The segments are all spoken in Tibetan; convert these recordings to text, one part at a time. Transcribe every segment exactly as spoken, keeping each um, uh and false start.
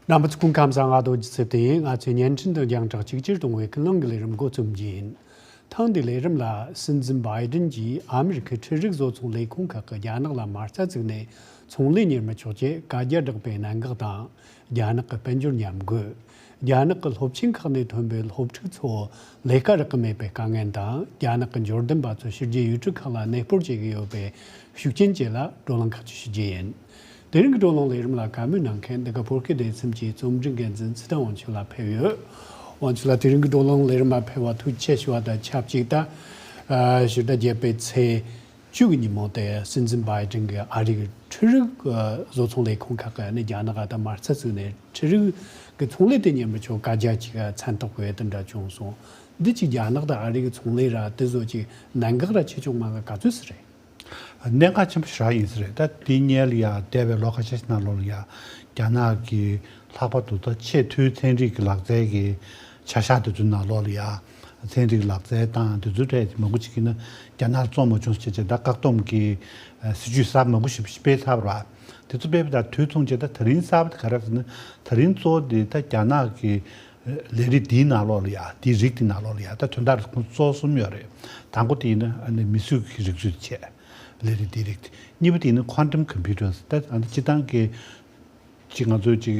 རྣམ་པ་ཚོ་སྐུ་ཁམས་བཟང་། ང་རྡོ་རྗེ་ཚེ་བརྟན་ཡིན། ང་ཚོས་བརྙན་འཕྲིན་དང་རྒྱང་བསྒྲགས་གཅིག་གྱུར་གཏོང་བའི་ཀུན་གླེང་གི་ལས་རིམ་འགོ་རྩོམ་རྒྱུ་ཡིན། ཐེངས་འདིའི་ལས་རིམ་ལ་སྲིད་འཛིན་བྷའི་ཌེན་གྱིས་ཨ་མི་རི་ཁའི་འཕྲུལ་རིག་བཟོ་ཚོང་ལས་ཁུངས་ཁག་གིས་རྒྱ་ནག་ལ་མ་རྩ་བཙུགས་ནས་ཚོང་ལས་གཉེར་མི་ཆོག་ཅེས་བཀའ་རྒྱ་བསྒྲགས་པའི་གནད་འགག་དང་། རྒྱ་ནག་གི་དཔལ་འབྱོར་ཉམས་རྒུད། རྒྱ་ནག་གི་སློབ་ཆེན་ཁག་ནས་ཐོན་པའི་སློབ་ཕྲུག་ཚོ་ལས་ཀ་རག་གི་མེད་པའི་དཀའ་ངལ་དང་། རྒྱ་ནག་གི་འབྱོར་ལྡན་པ་ཚོ་ཕྱི་རྒྱལ་ཡུལ་གྲུ་ཁག་ལ་གནས་སྤོར་བྱེད་ཀྱི་ཡོད་པའི་ཤུགས་རྐྱེན་བཅས་ལ་བགྲོ་གླེང་ཁག་ཅིག་ཞུ་རྒྱུ་ཡིན། དེ་རིང་གི་བགྲོ་གླེང་ལས་རིམ་ལ་བཀའ་མོལ་གནང་མཁན་འདི་ག་བོད་སྐད་སྡེ་ཚན་གྱི་རྩོམ་སྒྲིག་འགན་འཛིན་ཚེ་བརྟན་དབང་ཕྱུག་ལགས་ཕེབས་ཡོད། དབང་ཕྱུག་ལགས། དེ་རིང་གི་བགྲོ་གླེང་ལས་རིམ་ལ་ཕེབས་པར་ཐུགས་རྗེ་ཆེ་ཞུ་བ་དང་ཆབས་ཅིག་ད། ཕྱི་ཟླ་བརྒྱད་པའི་ཚེས་བཅུ་གི་ཉིན་མོ་དེ་སྲིད་འཛིན་བྷའི་ཌེན་གྱིས་ཨ་རི་གི་འཕྲུལ་རིག་བཟོ་ཚོང་ལས་ཁུངས་ཁག་གི་ནས་རྒྱ་ནག་ད་མ་རྩ་བཙུགས་ནས་འཕྲུལ་རིག་གི་ཚོང་ལས་དེ་གཉེར་མི་ཆོག་བཀའ་རྒྱ་ཅིག་མཚན་རྟགས་བཀོད་དེ་འདྲ་བྱུང་སོང་། འདི་ཅིག་རྒྱ་ནག་དང་ཨ་རི་གི་ཚོང་ལས་ར་དེ་བཟོ་ཅིག་གནད་འགག་ར་ཆེ་ཆུང་མ་ག་ག་ཚོད་ཟེར་རེད། གནད་འགག་ཆེན་པོ་ཞེ་དྲག་ཡིན་ས་རེད། ད་དེ་སྔོན་ལ་ཡ་འདས་པའི་ལོ་ཁ་ཤས་ཤིག་ནང་ལོགས་ལ་ཡ་རྒྱ་ནག་གི་ལྷག་པར་དུ་ད་ཆེས་མཐོའི་ཚན་རིག་གི་ལག་རྩལ་གྱི་བྱ་གཞག་དེ་ཚོའི་ནང་ལོགས་ལ་ཡ་ཚན་རིག་ལག་རྩལ་དང་དེ་ཚོའི་གྲས་མང་པོ་ཅིག་གིས་ནི་རྒྱ་ནག་བཙོང་མ་བྱུང་ཟེར་བྱས་ད་བཀག་སྡོམ་གྱི་སྲིད་ཇུས་གསར་པ་མང་པོ་ཞིག་སྤེལ་ཚར་བ་རེད། དེ་ཚོ་སྤེལ་བ་དང་དུས་མཚུངས་བྱས་ད་ད་རིང་གསར་པ་དེ་ག་རེ་ཟེར་ན་ད་རིང་གཙོ་བོ་དེ་ད་རྒྱ་ནག་གི་ལས་རིགས་འདིའི་ནང་ལོགས་ལ་ཡ་འདིའི་རིགས་འདི་ནང་ལོགས་ལ་ཡ་ད་དོན་དག་རིགས་གཙོ་བོ་གསུམ་ཡོད་རེད། དང་པོ་དེ་ཡིན་ན་ཨ་ནི་མི་གཟུགས་ཀྱི་རིག་རྩལ་བྱས་ལས་རིགས་འདིའི་རིགས་དེ། གཉིས་པ་དེ་ཡིན་ན་quantum computers ད་ཨ་ནི་སྤྱིར་བཏང་གི་ཅིག་ང་ཚོའི་ཅིག་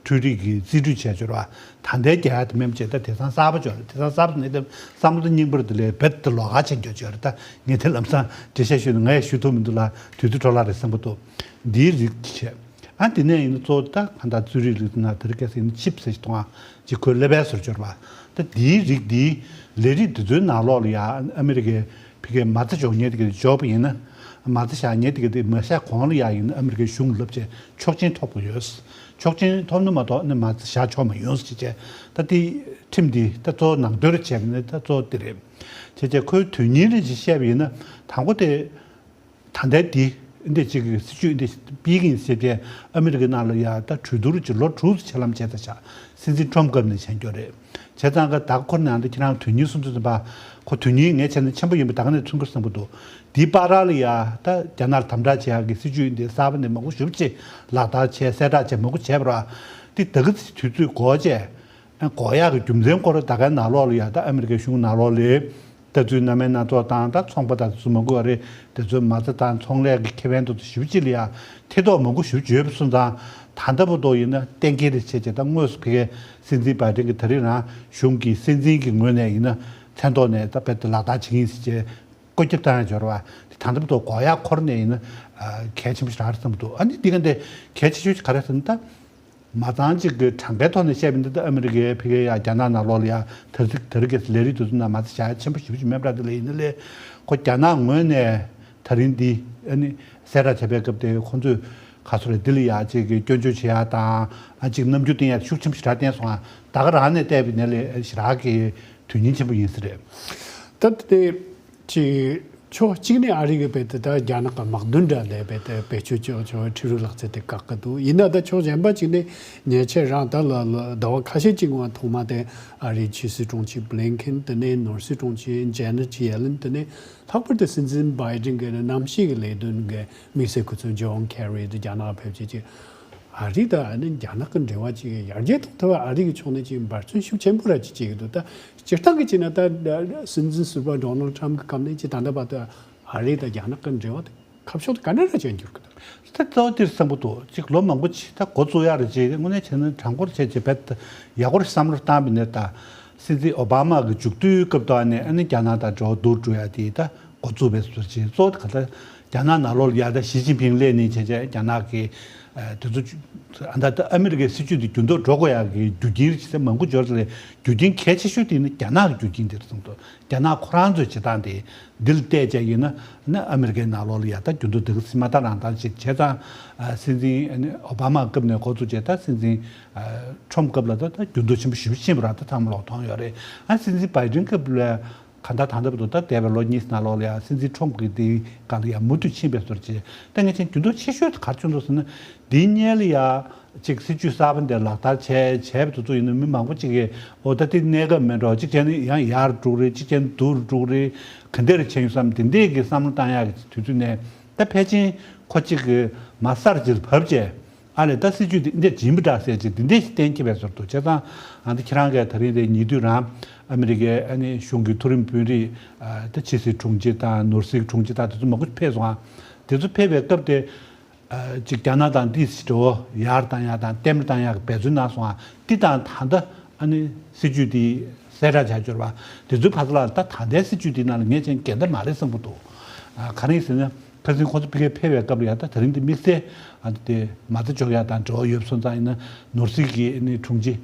འཕྲུལ་རིག་གི་རྩིས་སྤྲོད་བྱས་ཆོག་ར། ད་ལྟའི་རྒྱལ་ཡ་དེ་མེད་པ་བྱས་ད་དེང་སང་གསར་པ་ཅིག་ཡོད་རེད། དེང་སང་གསར་པ་ནས་ད་བསམ་བློ་རྙིང་པ་རེད། དེ་ལས་རྦད་དེ་ལོགས་ཀ་ཕྱིན་ཡོད་ཅིག་ཡོད་རེད། ད་ངས་དེ་ལམ་སང་འགྲེལ་བཤད་ཞུས་ན་ངས་ཞུ་ཐུབ་མི་འདུག་ལ་དུས་ཚོད་འཕྲོ་བརླག་རེད་བསམ་གྱི་འདུག་འདིའི་རིགས་བྱས། ཨ་དེ་ནས་ཡིན་ན་གཙོ་བོ་ད་གང་ལྟར་རྩིས་རིག་རིགས་ན་དེ་རིང་ཁ་སང་ཡིན་ན་ཆིབ་ཟེར་ཞིག་གཏོང་བ་ཅིག་ཁོའི་ཀླད་པའི་ཟུར་སྦྱོར་བ། ད་འདིའི་རིགས་འདིའི་ལས་རིགས་འདི་ཚོའི་ནང་ལོགས་ལ་ཡ་ཨ་མི་རི་ཀའི་ཕ་གིའི་མ་རྩ་འཇོག་མཁན་དེ་ག་འཇོག་པ་ཡིན་ན། མ་རྩ་བཞག་མཁན་དེ་ག་དེ་མ་བཞག་གོང་ལ་ཡ་ཡིན་ན་ཨ་མི་རི་ཀའི་གཞུང་ལབ་བྱས་ཆོག་མཆན་ཐོབ་དགོས་ཡོད། ཆོག་མཆན་ཐོབ་ན་མ་གཏོགས་ནི་མ་རྩ་བཞག་ཆོག་མ་ཡོང་ཟེར་བྱས། ད་དེ་ཁྲིམས་འདི་ད་གཙོ་བོ་ནང་དོན་རེ་བྱས་པ་ཡིན་ན་ད་གཙོ་བོ་དེ་རེད། བྱས་བྱས་ཁོའི་དོན་སྙིང་རེ་ཅིག་བཤད་པ་ཡིན་ན་དང་པོ་དེ། ད་ལྟའི་འདི་འདི་གཅིག་གི་སྲིད་ཇུས་འདི་སྤེལ་གྱིན་ཟེར་ཏེ་ཨ་མི་རི་ཀའི་ནང་ལ་ཡ་ད་གྲོས་བསྡུར་གྱི་ལོ་དྲུག་ཙམ་ཆེ་ལམ་བྱས་ད་ཆགས་སྲིད་འཛིན་ཁྲོམ་སྐབས་ནས་བྱས་འགྱོ་རེད། བྱས་ཙང་ག་ད་ཁོ་ནང་འདི་ཁྱེད་རང་དོན་སྙིང་སུམ་ཅུ་ཙམ་པ་ཁོ་དོན་སྙིང་ངས་བྱས་ན་ཆེན་པོ་ཡིན་པ་ད་ག་ནས་མཚོན་གྱི་བསམ་གྱི་འདུག་འདིའི་བར་ལ་ཡ་ད་རྒྱ་ནག་ལ་དམ་དྲག་བྱེད་ཡག་གི་སྲིད་ཇུས་འདི་གསར་པ་འདི་མང་པོ་ཞེ་པོ་ཅིག་ལག་བསྟར་བྱས་གསལ་བསྒྲགས་བྱས་མང་པོ་བྱས་པ་ར། འདི་ད་ག་ཚོད་དུས་ཚོད་འགོར་བྱས། འགོག་ཡག་གི་རྒྱུ་མཚན་སྐོར་ད་གའི་ནང་ལོགས་ལ་ཡ་ད་ཨ་མི་རི་ཀའི་གཞུང་ནང་ལོགས་ལ་ད་ཚོའི་གནམ་སྨན་སྣ་ཚོགས་དང་ད་ཚོང་པ་དང་དེ་ཚོ་མང་པོ་ཡོད་རེད། དེ་ཚོའི་མ་རྩ་དང་ཚོང་ལས་ཀྱི་ཁེ་ཕན་དེ་ཚོ་ཞེ་པོ་ཅིག་ལ་ཡ་ཐེ་གཏོགས་མང་པོ་ཞེ་པོ་ཅིག་ཡོད་པ་སོང་ཙང་ད་ལྟ་བར་དུ་ཡིན་ན་གཏན་འཁེལ་རེ་བྱས་བྱས་ད་དངོས་སུ་ཕ་གིའི་སྲིད་འཛིན་བྷའི་ཌེན་གྱིས་ད་རེས་རང་གཞུང་གི་སྲིད་འཛིན་གྱི་ངོས་ནས་ཡིན་ན་མཚན་ཐོག་ནས་ད་རྦད་དེ་ལག་བསྟར་བྱེད་ཀྱི་ཡིན་ཟེར་བྱས་བཀོད་ཁྱབ་བཏང་ཡ་འབྱོར་བ་དེ་ད་ལྟ་བར་དུ་འགོག་ཡག་ཁོ་རང་ནས་ཡིན་ན་གལ་ཆེན་པོ་ཞིག་རག་རེད་བསམ་གྱི་འདུག་ཨ་ནི་འདི་ག་འདི་གལ་ཆེ་ཤོས་ཅིག་ག་རེ་ཟེར་ན་ད། མ་ཚང་གཅིག་གི་གྲངས་ཀའི་ཐོག་ནས་བཤད་པ་འདི་ད་ཨ་མི་རི་ཀའི་ཕ་གིའི་ཡ་རྒྱ་ནག་ནང་ལོགས་ལ་ཡ་དེ་རིང་དེ་རིང་གི་ལས་རིགས་དེ་ཚོ་ནང་མ་རྩ་བཞག་ཡ་ཆེན་པོ་ཞེ་པོ་ཅིག་མེད་པ་འདྲ་དེ་ལ་ཡིན་ན་ལས་ཁོ་རྒྱ་ནག་ངོས་ནས་ད་རིང་འདི་ཨ་ནི་གསལ་བསྒྲགས་བྱས་པའི་སྐབས་དེ་ཁོང་ཚོས་ག་ཚོད་རེད་འདི་ལ་ཡ་གཅིག་གི་སྐྱོན་བརྗོད་བྱེད་ཡ་དང་ཨ་གཅིག་རྣམ་འགྱུར་བསྟན་ཡ་ཤུགས་ཆེན་པོ་ཞེ་དྲག་བསྟན་སོང་ཨ། ད་ག་རང་ནས་བལྟས་པ་ཡིན་ན་ལས་ཞེ་དྲག་གི་དོན་སྙིང་ཆེན་པོ་ཡིན་ས་རེད། ད་དེ། ཅིག་ཕྱོགས་གཅིག་ནས་ཨ་རི་གི་བེད་དེ་ད་རྒྱ་ནག་གི་དམག་དོན་འདྲ་ལས་བེད་དེ་བེད་སྤྱོད་ཅོག་ཅོག་འཕྲུལ་རིག་ལག་རྩལ་དེ་བཀག་གི་འདུག་ཡིན་ན་ད་ཕྱོགས་གཞན་པ་གཅིག་ནས་ཉེ་ཆར་རང་ད་ལ་ལ་ཟླ་བ་ཁ་ཤས་ཅིག་སྔོན་ཐོག་མ་དེ་ཨ་རིའི་ཕྱི་སྲིད་དྲུང་ཆེ་བྷི་ལིན་ཁིན། དེ་ནས་ནོར་སྲིད་དྲུང་ཆེ་ཇེ་ནེཊ་ཡེ་ལིན། དེ་ནས་ལྷག་པར་དུ་སྲིད་འཛིན་བྷའི་ཌེན་གྱི་གནམ་གཤིས་ཀྱི་ལས་དོན་གྱི་དམིགས་བསལ་སྐུ་ཚབ་ཇོན་ཁེ་རི་དེ་རྒྱ་ནག་ཕེབས་བྱས་ཅིག་ཨ་རི་དང་ཨ་ནི་རྒྱ་ནག་གི་འབྲེལ་བ་ཅིག་ཡར་རྒྱས་གཏོང་ཐུབ་པ་ཨ་རི་གི་ཕྱོགས་ནས་ཅིག་འབད་བརྩོན་ཤུགས་ཆེན་པོ་ར་ཅིག་བྱེད་ཀྱི་འདུག་ད་སྤྱིར་བཏང་གི་བྱས་ན་ད་སྲིད་འཛིན་ཟུར་པ་ཌོ་ནལ་ཊམ་གི་སྐབས་ནས་ཅིག་ད་ལྟ་བར་དུ་ཨ་རི་དང་རྒྱ་ནག་གི་འབྲེལ་བ་དེ་ཁ་ཕྱོགས་དེ་ག་འདྲ་ར་ཅིག་འགྱུར་གྱི་འདུག་ད་གཙོ་བོ་དེར་བསམ་གྱི་འདུག་ཅིག་ལོ་མང་པོ་ཅིག་ད་འགོ་བཙུགས་ཡག་རེ་བྱས་དངོས་གནས་བྱས་ན་དྲང་པོར་བྱས་བྱས་བེད་ཡག་པོ་རེ་བསམ་བློ་བཏང་བ་ཡིན་ན་ད་སྲིད་འཛིན་ཨོ་བྷ་མ་གི་མཇུག་བསྡུའི་སྐབས་དུ་ཨ་ནི་ཨ་ནི་རྒྱ་ནག་དང་འབྲེལ་བ་བསྡུར་འགྲོ་ཡ་དེ་ད། འགོ་བཙུགས་པའི་ཟུར་ཅིག་གཙོ་བོ་ག་ལ་རྒྱ་ནག་ནང་ལོགས་ལ་ཡ་ད་ཞི་ཅིན་ཕིང་སླེབས་ནས་བྱས་བྱས་རྒྱ་ནག་གི་ཨ་དེ་ཚོ་ཨ་ད་ད་ཨ་མི་རི་ཀའི་སྲིད་ཇུས་དེ་འགྱུར་ལྡོག་འགྲོ་དགོས་ཡག་གི་རྒྱུ་རྐྱེན་རེད་ཅེས་མང་པོ་འབྱོར་ལས་རྒྱུ་རྐྱེན་གལ་ཆེ་ཤོས་དེ་ནི་རྒྱ་ནག་གི་རྒྱུ་རྐྱེན་དེ་རེད་གསུངས་འདུག་རྒྱ་ནག་ཁོ་རང་ཚོའི་བྱེད་སྟངས་དེ་འདི་ལ་བལྟས་བྱས་ཡིན་ན་ནི་ཨ་མི་རི་ཀའི་ནང་ལོགས་ལ་ཡ་ད་འགྱུར་ལྡོག་དེ་ག་སྲིད་མ་ད་རང་ད་ཅིག་བྱས་ཙང་སྲིད་འཛིན་ཨ་ནི་ཨོ་བྷ་མ་སྐབས་ནས་འགོ་བཙུགས་བྱས་ད་སྲིད་འཛིན་ཁྲོམ་སྐབས་ལ་ད་ད་འགྱུར་ལྡོག་ཆེན་པོ་ཞེ་པོ་ཕྱིན་པ་ར་ད་ཚང་མ་ལོག་མཐོང་ཡོད་རེད། ཨ་སྲིད་འཛིན་བྷའི་ཌེན་སྐབས་ལ། གང་ལྟར་ད་ལྟ་བར་དུ་ད་འདས་པའི་ལོ་གཉིས་ནང་ལོགས་ལ་ཡང་སྲིད་འཛིན་ཁྲོམ་གྱི་དེའི་སྒང་ལ་ཡང་མུ་མཐུད་ཕྱིན་པའི་བཟོ་འདྲ་བྱས། ད་ངས་ཅན་རྒྱུ་མཚན་ཆེ་ཤོས་དེ་ག་རེ་བྱུང་འདུག་ཟེར་ན། འདིའི་སྔོན་ལ་ཡང་ཅིག་སྲིད་ཇུས་གསར་པ་འདི་ལག་བསྟར་བྱས་བྱས་པ་དེ་ཚོ་ཡིན་ན་མི་མང་པོ་ཅིག་གིས་འོ་ད་དེ་གནས་སྐབས་མེད་འགྲོ། ཅིག་བྱས་ན་ཡང་ཡར་འགྲོ་གི་རེད། ཅིག་བྱས་ན་བསྡུར་འགྲོ་གི་རེད། ག་འདྲ་རེ་བྱས་ཡོང་བསམ་དེ་འདྲས་ཀྱི་བསམ་བློ་བཏང་ཡག་གི་དུས་ཚོད་ནས་ད་ཕལ་ཆེར་ཁོ་ཅིག་གི་མ་གསར་ཅིག་ལ་བབས་བྱས། ཨ་ལས་ད་སྲིད་ཇུས་འདི་འདྲ་བྱིན་པ་འདྲ་ཟེར་ཅིག་འདི་འདྲ་ཞིག་གཏན་འཁེལ་བའི་བཟོ་འདུག་བྱས་ཙང་ཨ་འདི་ཁྱེད་རང་གིས་ད་རིང་དེ་ཉེ་དུས་རང་ཨ་མི་རི་ཀའི་ཨ་ནི་གཞུང་གི་མཐོ་རིམ་དཔོན་རིགས་ཨ་ད་ཕྱི་སྲིད་དྲུང་ཆེ་དང་ནོར་སྲིད་དྲུང་ཆེ་དང་དེ་ཚོ་མང་པོ་ཕེབས་སོང་ཨ། དེ་ཚོ་ཕེབས་པའི་སྐབས་དེ་ཨ་ཅིག་རྒྱ་ནག་དང་འདི་འགྲོ་ཡར་བཏང་ཡག་དང་ལྟད་མོ་བཏང་ཡག་གི་འབད་བརྩོན་གནང་སོང་ཨ། འདི་དང་ད་ལྟ་ཨ་ནི་སྲིད་ཇུས་འདི་གསལ་བསྒྲགས་བྱ་འབྱོར་བ་དེ་ཚོའི་བར་ལ་ད་ད་ལྟའི་སྲིད་ཇུས་འདི་ནང་ལ་ངས་ཅན་འགལ་ཟླ་མ་རེད་བསམ་གྱི་འདུག་ཨ་ག་རེ་ཡིན་ཟེར་ན། ཁ་སང་ཁོ་ཚོ་ཕ་གིར་ཕེབས་པའི་སྐབས་ལ་ཡ་ད་ད་རིང་འདི་དམིགས་བསལ་ཨ་ནི་དེ་མ་རྩ་འཇོག་ཡ་དང་འབྲེལ་བ་ཡོད་སོང་ཙང་ཡིན་ན་ནོར་སྲིད་ཀྱི་ཨ་ནི་དྲུང་ཆེ་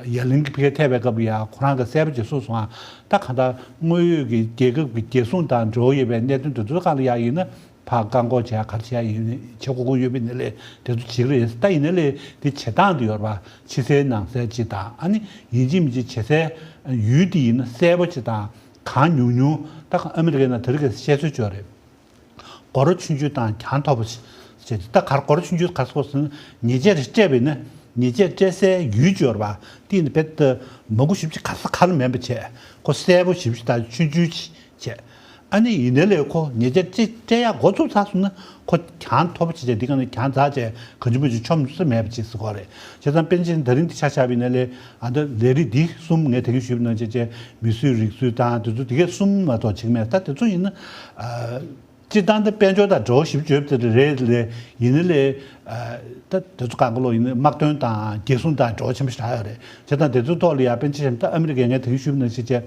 ཡ་ལིན་གྱི་ཕ་གིར་ཐད་པའི་སྐབས་ལ་ཡ་ཁོ་རང་གི་གསལ་པོ་ཅིག་གསུངས་སོང་ཨ། ད་གང་ལྟར་དངོས་ཡོད་ཀྱི་རྒྱལ་ཁབ་ཀྱི་རྒྱལ་སྲུང་དང་འབྲེལ་བ་ཡོད་པའི་གནད་དོན་དེ་ཚོའི་སྒང་ལ་ཡ་ཡིན་ན་ཕར་བཀག་འགོག་བྱས་ག་རེ་བྱས་ཡིན་བྱེད་དགོས་ཀྱི་ཡོད་པའི་ནི་ལས་དེ་ཚོ་བྱེད་ཀྱི་རེད། ད་ཡིན་ན་ལས་དེ་བྱེད་སྟངས་དེ་ཡོད་རེད་པ། ཕྱི་གསལ་ནང་གསལ་ཅིག་དང་ཨ་ནི་ཡིན་གཅིག་མིན་གཅིག་བྱེད་སའི་ཡུལ་དེ་ཡིན་ན་གསལ་པོ་ཅིག་དང་གང་ཉུང་ཉུང་ད་ཨ་མི་རི་ཀའི་ནང་དེ་རིགས་ཀྱི་བཤད་སྲོལ་ཅིག་ཡོད་རེད། སྒོ་ར་ཆུང་ཆུང་དང་གྱང་མཐོ་པོ་ཞེས་ད་གར་སྒོ་ར་ཆུང་ཆུང་ག་སོགས་སུ་ཉེས་ཆད་རེ་སྤྲད་པས་ན་ཉེས་ཆད་སྤྲད་སའི་ཡུལ་སྦྱོར་བ་དེ་ནི་བེད་མང་པོ་ཞིབ་ཅིག་ག་ས་གར་མེད་པ་བྱས་ཁོ་གསལ་པོ་ཞིབ་ཅིག་དང་ཆུང་ཆུང་བྱས། ཨ་ནི་ཡིན་ནའི་ལས་ཁོ་ཉེས་ཆད་ཅིག་སྤྲད་ཡག་འགོ་ཚུགས་ཚར་སོང་ན་ཁོ་གྱང་མཐོ་པོ་བྱས་བྱས་འདི་ག་ནས་གྱང་འཛེགས་བྱས་གང་ཅི་མང་ཅི་མཆོང་ས་མེད་པ་ཅིག་ཟེར་གོ་རེད། བྱས་ཙང་པཎ་ཆེན་ད་རིང་འདི་ཆ་བཞག་པ་ཡིན་ན་ལས་ཨ་ད་ལས་རིགས་འདི་གསུམ་ངས་དེ་གིན་ཞུས་པ་ནང་བཞིན་བྱས་མི་གསོད་རིགས་གསོད་དང་དེ་ཚོ་དེ་གས་གསུམ་མ་གཏོགས་བྱེད་ཀྱི་མེད། ད་དེ་ཚོ་ཡིན་ན་ཨ། སྤྱིར་བཏང་ད་དཔལ་འབྱོར་དང་འབྲེལ་བ་ཞིབ་བརྗོད་དེ་རེད་ལས་ཡིན་ནའི་ལས་ད་དེ་ཚོ་གང་ག་ལོ་ཡིན་ནའི་དམག་དོན་དང་རྒྱལ་སྲུང་དང་འབྲེལ་བ་ཆེན་པོ་ཞིག་རག་ཡོད་རེད། བྱས་ཙང་དེ་ཚོའི་ཐོག་ལ་ཡ་པཎ་ཆེན་ཞབས་ད་ཨ་མི་རི་ཀའི་ངས་དེ་གིན་ཞུས་པ་ནང་བཞིན་བྱས་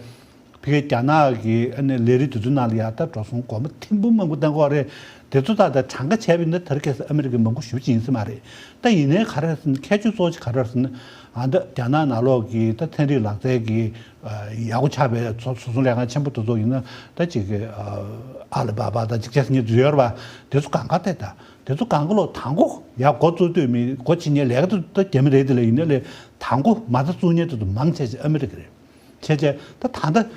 ཕ་གིའི་རྒྱ་ནག་གི་ཨ་ནི་ལས་རིགས་དེ་ཚོའི་ནང་ལ་ཡ་ད་འགྲོ་སོང་སྒོར་མོ་ཐེར་འབུམ་མང་པོ་བཏང་གི་ཡོད་རེད། དེ་ཚོ་ད་ད་གྲངས་ཀ་བྱས་པ་ཡིན་ན་ད་རེས་ཁ་སང་ཨ་མི་རི་ཀའི་མང་པོ་ཞེ་པོ་ཅིག་ཡིན་ས་མ་རེད། ད་ཡིན་ནའི་ག་རེ་ཟེར་ན་ཁྱད་ཆོས་གཙོ་བོ་ཅིག་ག་རེ་རེད་ཟེར་ན་ཨ་ད་རྒྱ་ནག་ནང་ལོགས་ཀྱི་ད་ཚན་རིག་ལག་རྩལ་གྱི་ཨ་ཡག་པོ་ཆགས་པའི་ཚོ་སོ་སོ་ལས་ཀ་ཆེན་པོ་དེ་ཚོ་ཡིན་ན་ད་ཅིག་གི་ཨ་ཨ་ལི་བ་བ་དང་ཅིག་ཅེས་ཉེ་དུ་ཡོད་རེད་པ། དེ་ཚོ་གང་ག་དེ་ད་དེ་ཚོ་གང་ག་ལོ་དང་པོ་ཡག་འགོ་བཙུགས་དུས་མི་འགོ་ཁྲིད་མཁན་ལས་ཀ་དེ་ཚོ་ད་རྒྱ་མི་རེད། དེ་ལས་ཡིན་ན་ལས་དང་པོ་མ་རྩ་བཙུགས་མཁན་དེ་ཚོ་མང་ཆེ་ཆེ་ཨ་མི་རི་ཀ་རེད། བྱས་བྱས་ད་ད་ལྟ་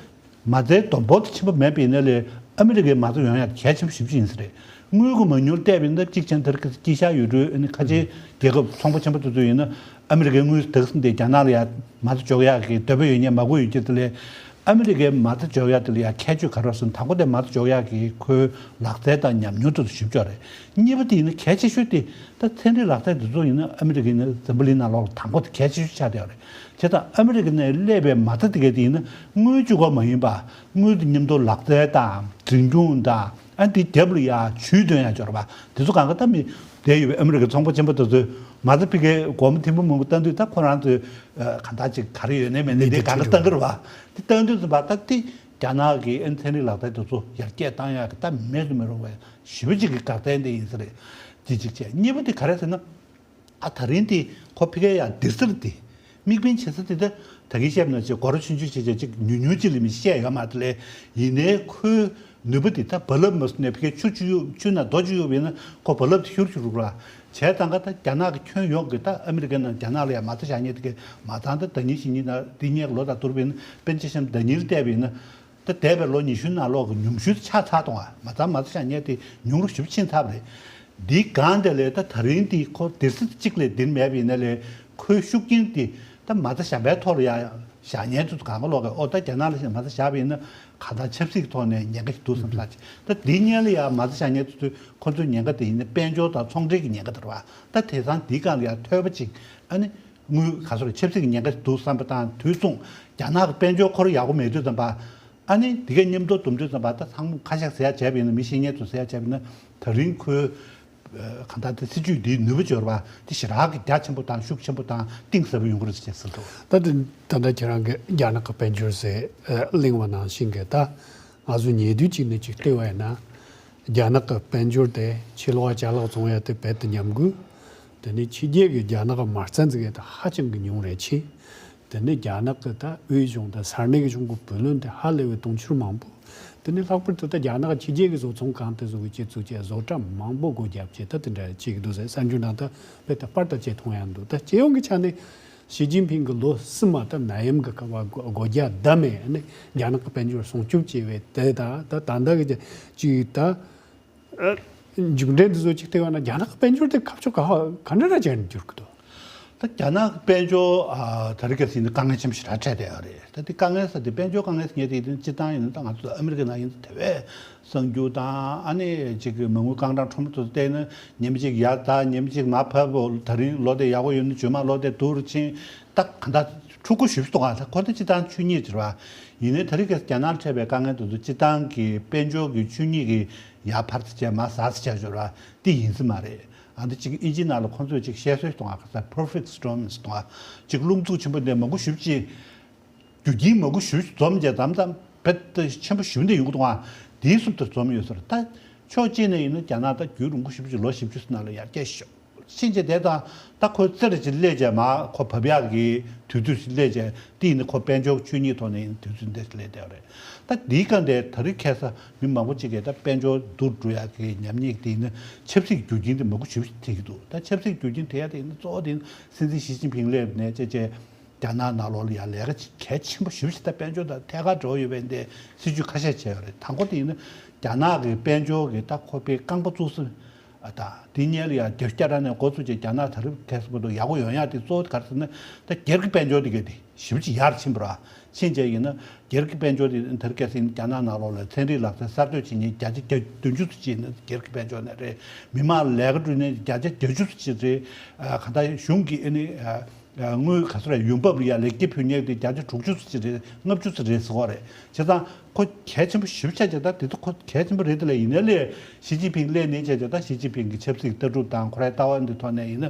མ་རྩའི་སྡོམ་པོ་དེ་ཆེན་པོ་མེད་པ་ཡིན་ན་ལས་ཨ་མི་རི་ཀའི་མ་རྩ་ཡོང་ཡག་གལ་ཆེན་པོ་ཞེ་པོ་ཅིག་ཡིན་ས་རེད། དངུལ་གྱི་མ་དངུལ་བལྟས་པ་ཡིན་ན་གཅིག་བྱས་ན་དེར་དཀྱིལ་ཤར་ཡུལ་གྲུའི་ཨ་ནི་ཁ་ཆེའི་རྒྱལ་ཁབ་ཚོང་པ་ཆེན་པོ་དེ་ཚོ་ཡིན་ན་ཨ་མི་རི་ཀའི་དངུལ་དེ་ག་ཟེར་འདི་རྒྱ་ནག་ལ་ཡ་མ་རྩ་འཇོག་ཡག་གི་འདོད་པ་ཡོད་མཁན་མང་པོ་ཡོད་ཀྱི་དེ་ལས་ཨ་མི་རི་ཀའི་མ་རྩ་འཇོག་ཡག་དེ་ལ་ཡ་ཁྱད་ཆོས་ག་རེ་ཟེར་ན་དང་པོ་དེ་མ་རྩ་འཇོག་ཡག་གི་ཁོའི་ལག་རྩལ་དང་ཉམས་མྱོང་དེ་ཚོ་ཞིབ་འཇུག་རེད། གཉིས་པ་དེ་ཡིན་ན་གལ་ཆེ་ཤོས་དེ་ད་ཚན་རིག་ལག་རྩལ་དེ་ཚོ་ཡིན་ན་ཨ་མི་རི་ཀའི་ནི་འཛམ་བུ་གླིང་ནང་ལོགས་ལ་དང་པོ་དེ་གལ་ཆེ་ཤོས་ཆགས་བསྡད་ཡོད་རེད། བྱས་ཙང་ཨ་མི་རི་ཀ་ནས་སླེབས་པའི་མ་རྩ་དེ་གའི་དེ་ཡིན་ན་དངུལ་གཅིག་པོ་མ་ཡིན་པ་དངུལ་དེ་མཉམ་དུ་ལག་རྩལ་དང་འཛིན་སྐྱོང་དང་ཨ་འདི་རྒྱབ་ལ་ཡ་ཇུས་འདོན་ཡ་འབྱོར་བ་དེ་ཚོ་གང་ག་ད་མི་བསྡད་ཡོད་པའི་ཨ་མི་རི་ཀའི་ཚོང་པ་ཆེན་པོ་དེ་ཚོས་མ་རྩ་ཕ་གིའི་སྒོར་མོ་ཐེར་འབུམ་མང་པོ་བཏང་དུས་ད་ཁོ་རང་ཚོས་གང་ལྟར་ཅིག་ག་རེ་ཡོད་ནའི་མེད་ནའི་དེ་གང་ག་བཏང་གི་རེད་བ། དེ་བཏང་དུས་ཙམ་པ་ད་དེ་རྒྱ་ནག་གི་ཨ་ཚན་རིག་ལག་རྩལ་དེ་ཚོ་ཡར་རྒྱས་བཏང་ཡ་གི་ད་མེད་དུ་མི་རུང་བའི་ཞེ་པོ་ཅིག་གི་འགག་རྩ་དེ་ཡིན་ས་རེད། དེ་གཅིག་བྱས། གཉིས་པ་དེ་ག་རེ་ཟེར་ན། ཨ་ད་རིང་དེ་ཁོ་ཕ་གིའི་ཡང་སྡེར་སིལ་དེ་དམིགས་འབེན་བྱེད་ས་དེ་ད་ད་གིན་བཤད་པ་ནང་བཞིན་སྒོ་ར་ཆུང་ཆུང་བྱས་བྱས་ཅིག་ཉུང་ཉུང་ཅིག་ལས་མི་བཤད་ཡོད་མ་རེད་ལས། ཡིན་ནའི་ཁོའི་ནུས་པ་དེ་ད་རྦ་རླབས་མ་སོང་ནས་ཕ་གིའི་ཆུ་ཆུ་ཡོད་ཆུ་ནང་རྡོ་ཆུ་ཡོད་པ་ཡིན་ན་ཁོ་རྦ་རླབས་དེ་ཤུར་ཤུར་རུག་ར། བྱས་ཙང་ཀ་ད་རྒྱ་ནག་གི་ཁྱོན་ཡོངས་ཀྱི་ད་ཨ་མི་རི་ཀའི་ནང་རྒྱ་ནག་ལ་ཡང་མ་རྩ་བཞག་མཁན་དེ་གས་མ་ཚང་ད་ཟླ་ཉིན་ཕྱི་ཉིན་ནང་འདི་སྔས་ལོ་དང་བསྡུར་བ་ཡིན་ན་པཎ་ཆེན་བཤམས་ཟླ་ཉིན་ལ་བལྟས་པ་ཡིན་ན། ད་འདས་པའི་ལོ་ཉི་ཤུ་ནང་ལོག་གི་ཉུང་ཤོས་ཆགས་ཚར་གཏོང་བ་མ་ཚང་མ་ཚོ་ཤ་ཉེ་དེ་ཉུང་རུ་ཞིབ་ཕྱིན་ཚར་བ་རེད། འདིའི་སྒང་དེ་ལས་ད་ད་རིང་འདི་ཁོ་སྡེར་སིལ་གཅིག་ལས་འདིར་མེད་པ་ཡིན་ན་ལས་ཁོའི་ཤུགས་རྐྱེན་དེ་ད་མ་རྩ་བཞག་པའི་ཐོག་ལ་ཡང་བཞག་ཉན་དུ་གང་ག་ལོག་གི་ཨོ་ད་རྒྱ་ནག་ལ་ཞིག་མ་རྩ་བཞག་པ་ཡིན་ན་གང་ལྟར་ཆབ་སྲིད་ཀྱི་ཐོག་ནས་ཉེན་ཁ་ཞིག་འདུག་བསམ་ཚར་ཅིག་ད་འདིའི་སྔོན་ལ་ཡང་མ་རྩ་བཞག་ཉན་དུ་ཁོ་ཚོའི་ཉེན་ཁ་དེ་ཡིན་ན་དཔལ་འབྱོར་དང་ཚོང་འབྲེལ་གྱི་ཉེན་ཁ་དེ་རེད་བ། ད་དེང་སང་འདིའི་སྒང་ལ་ཡང་ཐོལ་པ་ཅིག་ཨ་ནི། དངུལ་ག་ཚོད་ཆབ་སྲིད་ཀྱི་ཉེན་ཁ་འདུག་བསམ་པ་དང་དུས་མཚུངས་རྒྱ་ནག་གི་དཔལ་འབྱོར་ཁོ་རང་ཡག་པོ་མེད་དུས་ཙམ་པ། ཨ་ནི་དེ་གའི་མཉམ་དུ་བསྡོམས་དུས་ཙམ་པ་ད་ཚང་མ་ཁ་ཤགས་ཟེར་ཡ་བྱས་པ་ཡིན་ན་མི་ཤེས་མཁན་ཚོ་ཟེར་ཡ་བྱས་པ་ཡིན་ན་ད་རིང་ཁོའི་གང་ལྟར་དེ་སྲིད་ཇུས་འདིའི་ནུས་པ་འབྱོར་བ་དེ་ཞེ་དྲག་གི་རྒྱ་ཆེན་པོ་དང་ཤུགས་ཆེན་པོ་དང་གཏིང་ཟབ་པོ་ཡོང་གི་རེད་ཅེས་ཟེར་འདུག་ད་དེ་ད་ལྟ་ཁྱེད་རང་གི་རྒྱ་ནག་གི་དཔལ་འབྱོར་ཟེར་གླེང་བ་ནང་བཞིན་གི་ད་ང་ཚོ་ཉེ་དུས་གཅིག་ནས་གཅིག་བལྟས་པ་ཡིན་ན། རྒྱ་ནག་གི་དཔལ་འབྱོར་དེ་ཕྱི་ལོགས་ཅ་ལག་བཙོང་ཡ་དེ་རྦད་དེ་ཉམས་རྒུད། དེ་ནས་ཕྱི་རྒྱལ་གྱི་རྒྱ་ནག་གི་མ་རྩ་འཛུགས་ཡ་དེ་ཧ་ཅང་གི་ཉུང་རེད་ཆེ། དེ་ནས་རྒྱ་ནག་གི་ད་དབུས་གཞུང་དང་ས་གནས་ཀྱི་གཞུང་གི་བུ་ལོན་དེ་ཧ་ལས་པའི་དུང་ཕྱུར་མང་པོ། དེ་ནས་ལྷག་པར་དུ་ད་རྒྱ་ནག་ཕྱི་རྒྱལ་གྱི་བཟོ་ཚོང་ཁང་དེ་བཟོ་གི་སྤྱི་ཚོགས་ཀྱི་བཟོ་གྲྭ་མང་པོ་སྒོ་བརྒྱབ་བྱས་ད་དེ་འདྲ་བྱེད་ཀྱི་འདུག་ཟེར་གསར་འགྱུར་ནང་ད་དཔེ་ད་པར་ད་བྱེད་མཐོང་ཡ་འདུག་ད་སྤྱི་ཡོངས་ཀྱི་ཆ་ནས། ཞི་ཅིན་ཕིང་གི་ལོ་གསུམ་མ་ད་ནད་ཡམས་ཀྱི་སྐབས་སྒོ་རྒྱ་བསྡམས་ནས་རྒྱ་ནག་གི་དཔལ་འབྱོར་སྲུང་སྐྱོབ་བྱས་པའི་དེ་དང་ད་ད་ལྟ་གི་ཅིག་ད་མཇུག་འབྲས་འདི་ཚོ་ཅིག་བལྟས་པ་ན་རྒྱ་ནག་གི་དཔལ་འབྱོར་དེ་ཁ་ཕྱོགས་ག་ག་འདྲ་ར་ཅན་འགྱུར་གི་འདུག་ད་རྒྱ་ནག་གི་དཔལ་འབྱོར་ཨ་ད་རེས་ཀྱི་ཟིན་དཀའ་ངལ་ཆེན་པོ་ཞེ་དྲག་འཕྲད་བསྡད་ཡོད་རེད། ད་དེ་དཀའ་ངལ་ཟེར་དེ་དཔལ་འབྱོར་དཀའ་ངལ་ཟེར་མཁན་དེ་ཡིན་དུས་སྤྱིར་བཏང་ཡིན་ན་ད་ང་ཚོ་ཨ་མི་རི་ཀའི་ནང་ཡིན་དུས་དེ་བས་གསར་འགྱུར་དང་ཨ་ནི་ཅིག་གི་མ་དངུལ་རྐང་གྲངས་ཁྲོམ་དུ་བལྟས་ན་ཉིན་གཅིག་ཡར་ད་ཉིན་གཅིག་མར་བབས་འོ། ད་རིང་ལོ་དེ་ཡག་པོ་ཡོད་ན་རྗེས་མ་ལོ་དེ་སྡུག་རུ་ཕྱིན། ད་ག་འདྲ་འཁྲུག་པོ་ཞེ་པོ་འདུག་ག་ད་ཁོ་ད་སྤྱིར་བཏང་ཆོས་ཉིད་ཅིག་རེད་བ། ཡིན་ནའི་ད་རེས་ཀྱི་རྒྱ་ནག་འཕྲད་པའི་དཀའ་ངལ་དེ་ཚོ་སྤྱིར་བཏང་གི་དཔལ་འབྱོར་གྱི་ཆོས་ཉིད་ཀྱི་ཡར་འཕར་ཚེ་བྱས་མར་ཟག་ཚེ་བྱས་ཞོར་བ་དེ་ཡིན་ས་མ་རེད། ཨ་འདི་གཅིག་ཨིན་ཇིའི་ནང་ལ་ཁོང་ཚོས་གཅིག་བཤད་སྲོལ་གཏོང་བ་ག་ས་perfect storms གཏོང་བ། གཅིག་རླུང་འཚུབ་ཆེན་པོ་འདི་མང་པོ་ཞེ་པོ་ཅིག་རྒྱུ་རྐྱེན་མང་པོ་ཞེ་པོ་ཅིག་འཛོམས་བྱས་མཚམས་མཚམས་རྦད་དེ་ཆེན་པོ་ཞེ་པོ་འདི་ཡོང་གི་འདུག་ཨ། དེའི་གསུམ་དུ་འཛོམས་ཡོད་ཟེར། ད་ཕྱོགས་གཅིག་ནས་ཡིན་ན་རྒྱ་ནག་ད་རྒྱུན་རིང་པོ་ཞེ་པོ་ཅིག་ལོ་བཞི་བཅུ་ཙམ་ནང་ལ་ཡར་རྒྱས་ཤོག་ཕྱིན་ཆད་དེ་དང་ད་ཁོ་རྩེར་ཅིག་སླེབས་བྱས་མར་ཁོ་བབས་ཡག་གི་དུས་ཚོད་ཅིག་སླེབས་བྱས་དེ་ཡིན་ན་ཁོ་དཔལ་འབྱོར་ཆོས་ཉིད་ཐོག་ནས་ཡིན་ན་དུས་ཚོད་འདི་སླེབས་བསྡད་པ་རེད། ད་འདིའི་སྒང་དེ་ད་རེས་ཁ་སང་མི་མང་པོ་ཅིག་གིས་ད་དཔལ་འབྱོར་སྡུག་འགྲོ་ཡག་གི་ཉམས་ཉེས་དེ་ཡིན་ན་ཆབ་སྲིད་རྒྱུ་རྐྱེན་དེ་མང་པོ་ཞེ་པོ་ཅིག་འཐེན་གྱི་འདུག་ད་ཆབ་སྲིད་རྒྱུ་རྐྱེན་འཐེན་ཡག་དེ་ཡིན་ན་གཙོ་བོ་དེ་ཡིན་ན་སྲིད་འཛིན་ཞི་ཅིན་ཕིང་སླེབས་ནས་བྱས་བྱས་རྒྱ་ནག་ནང་ལོགས་ལ་ཡང་ལས་ཀ་གལ་ཆེན་པོ་ཞེ་པོ་ཅིག་ད་དཔལ་འབྱོར་དང་ཐད་ཀར་འབྲེལ་བ་ཡོད་པའི་འདི་སྲིད་ཇུས་ཁ་ཤས་བྱས་ཡོད་རེད། དང་པོ་དེ་ཡིན་ན་རྒྱ་ནག་གི་དཔལ་འབྱོར་གྱི་ད་ཁོ་པའི་རྐང་པ་བཙུགས་ས། ཨ་ད་དེ་སྔོན་ལ་ཡང་རྒྱ་བསྐྱར་ནས་འགོ་བཙུགས་བྱས་རྒྱ་ནག་ད་རེབ་ཐེ་ས་བར་དུ་ཡག་པོ་ཡོང་ཡག་དེ་གཙོ་བོ་ག་རེ་ཟེར་ན་ད་སྒེར་གྱི་དཔལ་འབྱོར་དེ་ག་དེ་ཞེ་པོ་ཅིག་ཡར་ཕྱིན་པ་རེད། ཕྱིན་བྱས་ཡིན་ན་སྒེར་གྱི་དཔལ་འབྱོར་དེ་ད་རེས་ཁ་སང་རྒྱ་ནག་ནང་ལོགས་ལ་ཚན་རིག་ལག་རྩལ་གསར་གཏོད་བྱེད་མཁན་བརྒྱ་ཆ་བདུན་ཅུ་ཙམ་ཅིག་ནི་སྒེར་གྱི་དཔལ་འབྱོར་ནས་རེད། མི་མང་ལ་ལས་ཀ་བསྐྲུན་མཁན་བརྒྱ་ཆ་བརྒྱད་ཅུ་ཙམ་ཅིག་རེད། ཨ་ག་ད་གཞུང་གི་ཨ་ནི་ཨ། དངུལ་ག་ཚོད་རེད། ཡོང་འབབ་ལ་ཡ་ལེགས་སྐྱེས་ཕུལ་མཁན་དེ་བརྒྱ་ཆ་དྲུག་ཅུ་ཙམ་ཅིག་རེད། ལྔ་བཅུ་ཙམ་རེད་ཟེར་གོ་རེད། བྱས་ཙང་ཁོ་གལ་ཆེན་པོ་ཞེ་པོ་ཆགས་ཀྱི། ད་དེ་ཚོ་ཁོ་གལ་ཆེན་པོ་རེད། དེ་ལས་ཡིན་ནའི་ལས་ཞི་ཅིན་ཕིང་སླེབས་ནས་བྱས་ཀྱི་ད་ཞི་ཅིན་ཕིང་གི་ཆབ་སྲིད་ལྟ་གྲུབ་དང་ཁོ་རའི་ལྟ་བ་འདི་ཐོག་ནས་ཡིན་ན་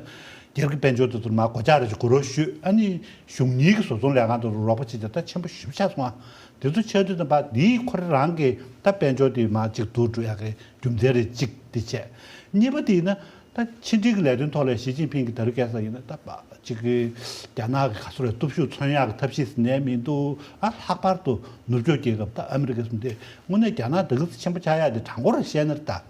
སྒེར་གྱི་དཔལ་འབྱོར་དེ་ཚོར་མར་སྒོ་ལྕགས་རེ་ཞིག་སྒུར་རོགས་ཞུས། ཨ་ནི་གཞུང་གཉིས་ཀྱི་བཟོ་ཚོང་ལས་ཁང་དེ་ཚོར་རོགས་པ་བྱས་ཀྱི་ད་ཆེན་པོ་ཞེ་པོ་ཆགས་སོང་ཨ། དེ་ཚོ་ཆགས་དུས་ཙམ་པ་འདིའི་ཁོ་རང་གི་ད་དཔལ་འབྱོར་དེ་མར་ཅིག་སྡུག་འགྲོ་ཡག་གི་རྒྱུ་མཚན་རེད། གཅིག་དེ་བྱས། གཉིས་པ་དེ་ཡིན་ན། ད་ཕྱི་འབྲེལ་གྱི་ལས་དོན་ཐོག་ལ་ཞི་ཅིན་ཕིང་གིས་ད་རེས་ཁ་སང་ཡིན་ན་ད་པ་ཅིག་གི་རྒྱ་ནག་གི་ག་ཚོད་རེད། སྟོབས་ཤུགས་མཚོན་ཡག་གི་ཐབས་ཤེས་ནས་མི་འདུག་ཨ་ལྷག་པར་དུ་ནུབ་ཕྱོགས་རྒྱལ་ཁབ་ད་ཨ་མི་རི་ཀ་གསུམ་དེ་དངོས་གནས་རྒྱ་ནག་དེ་ག་ཚོད་ཆེན་པོ་ཆགས་ཡག་དེ་དྲང་པོར་བཤད་ན་རེད་ད།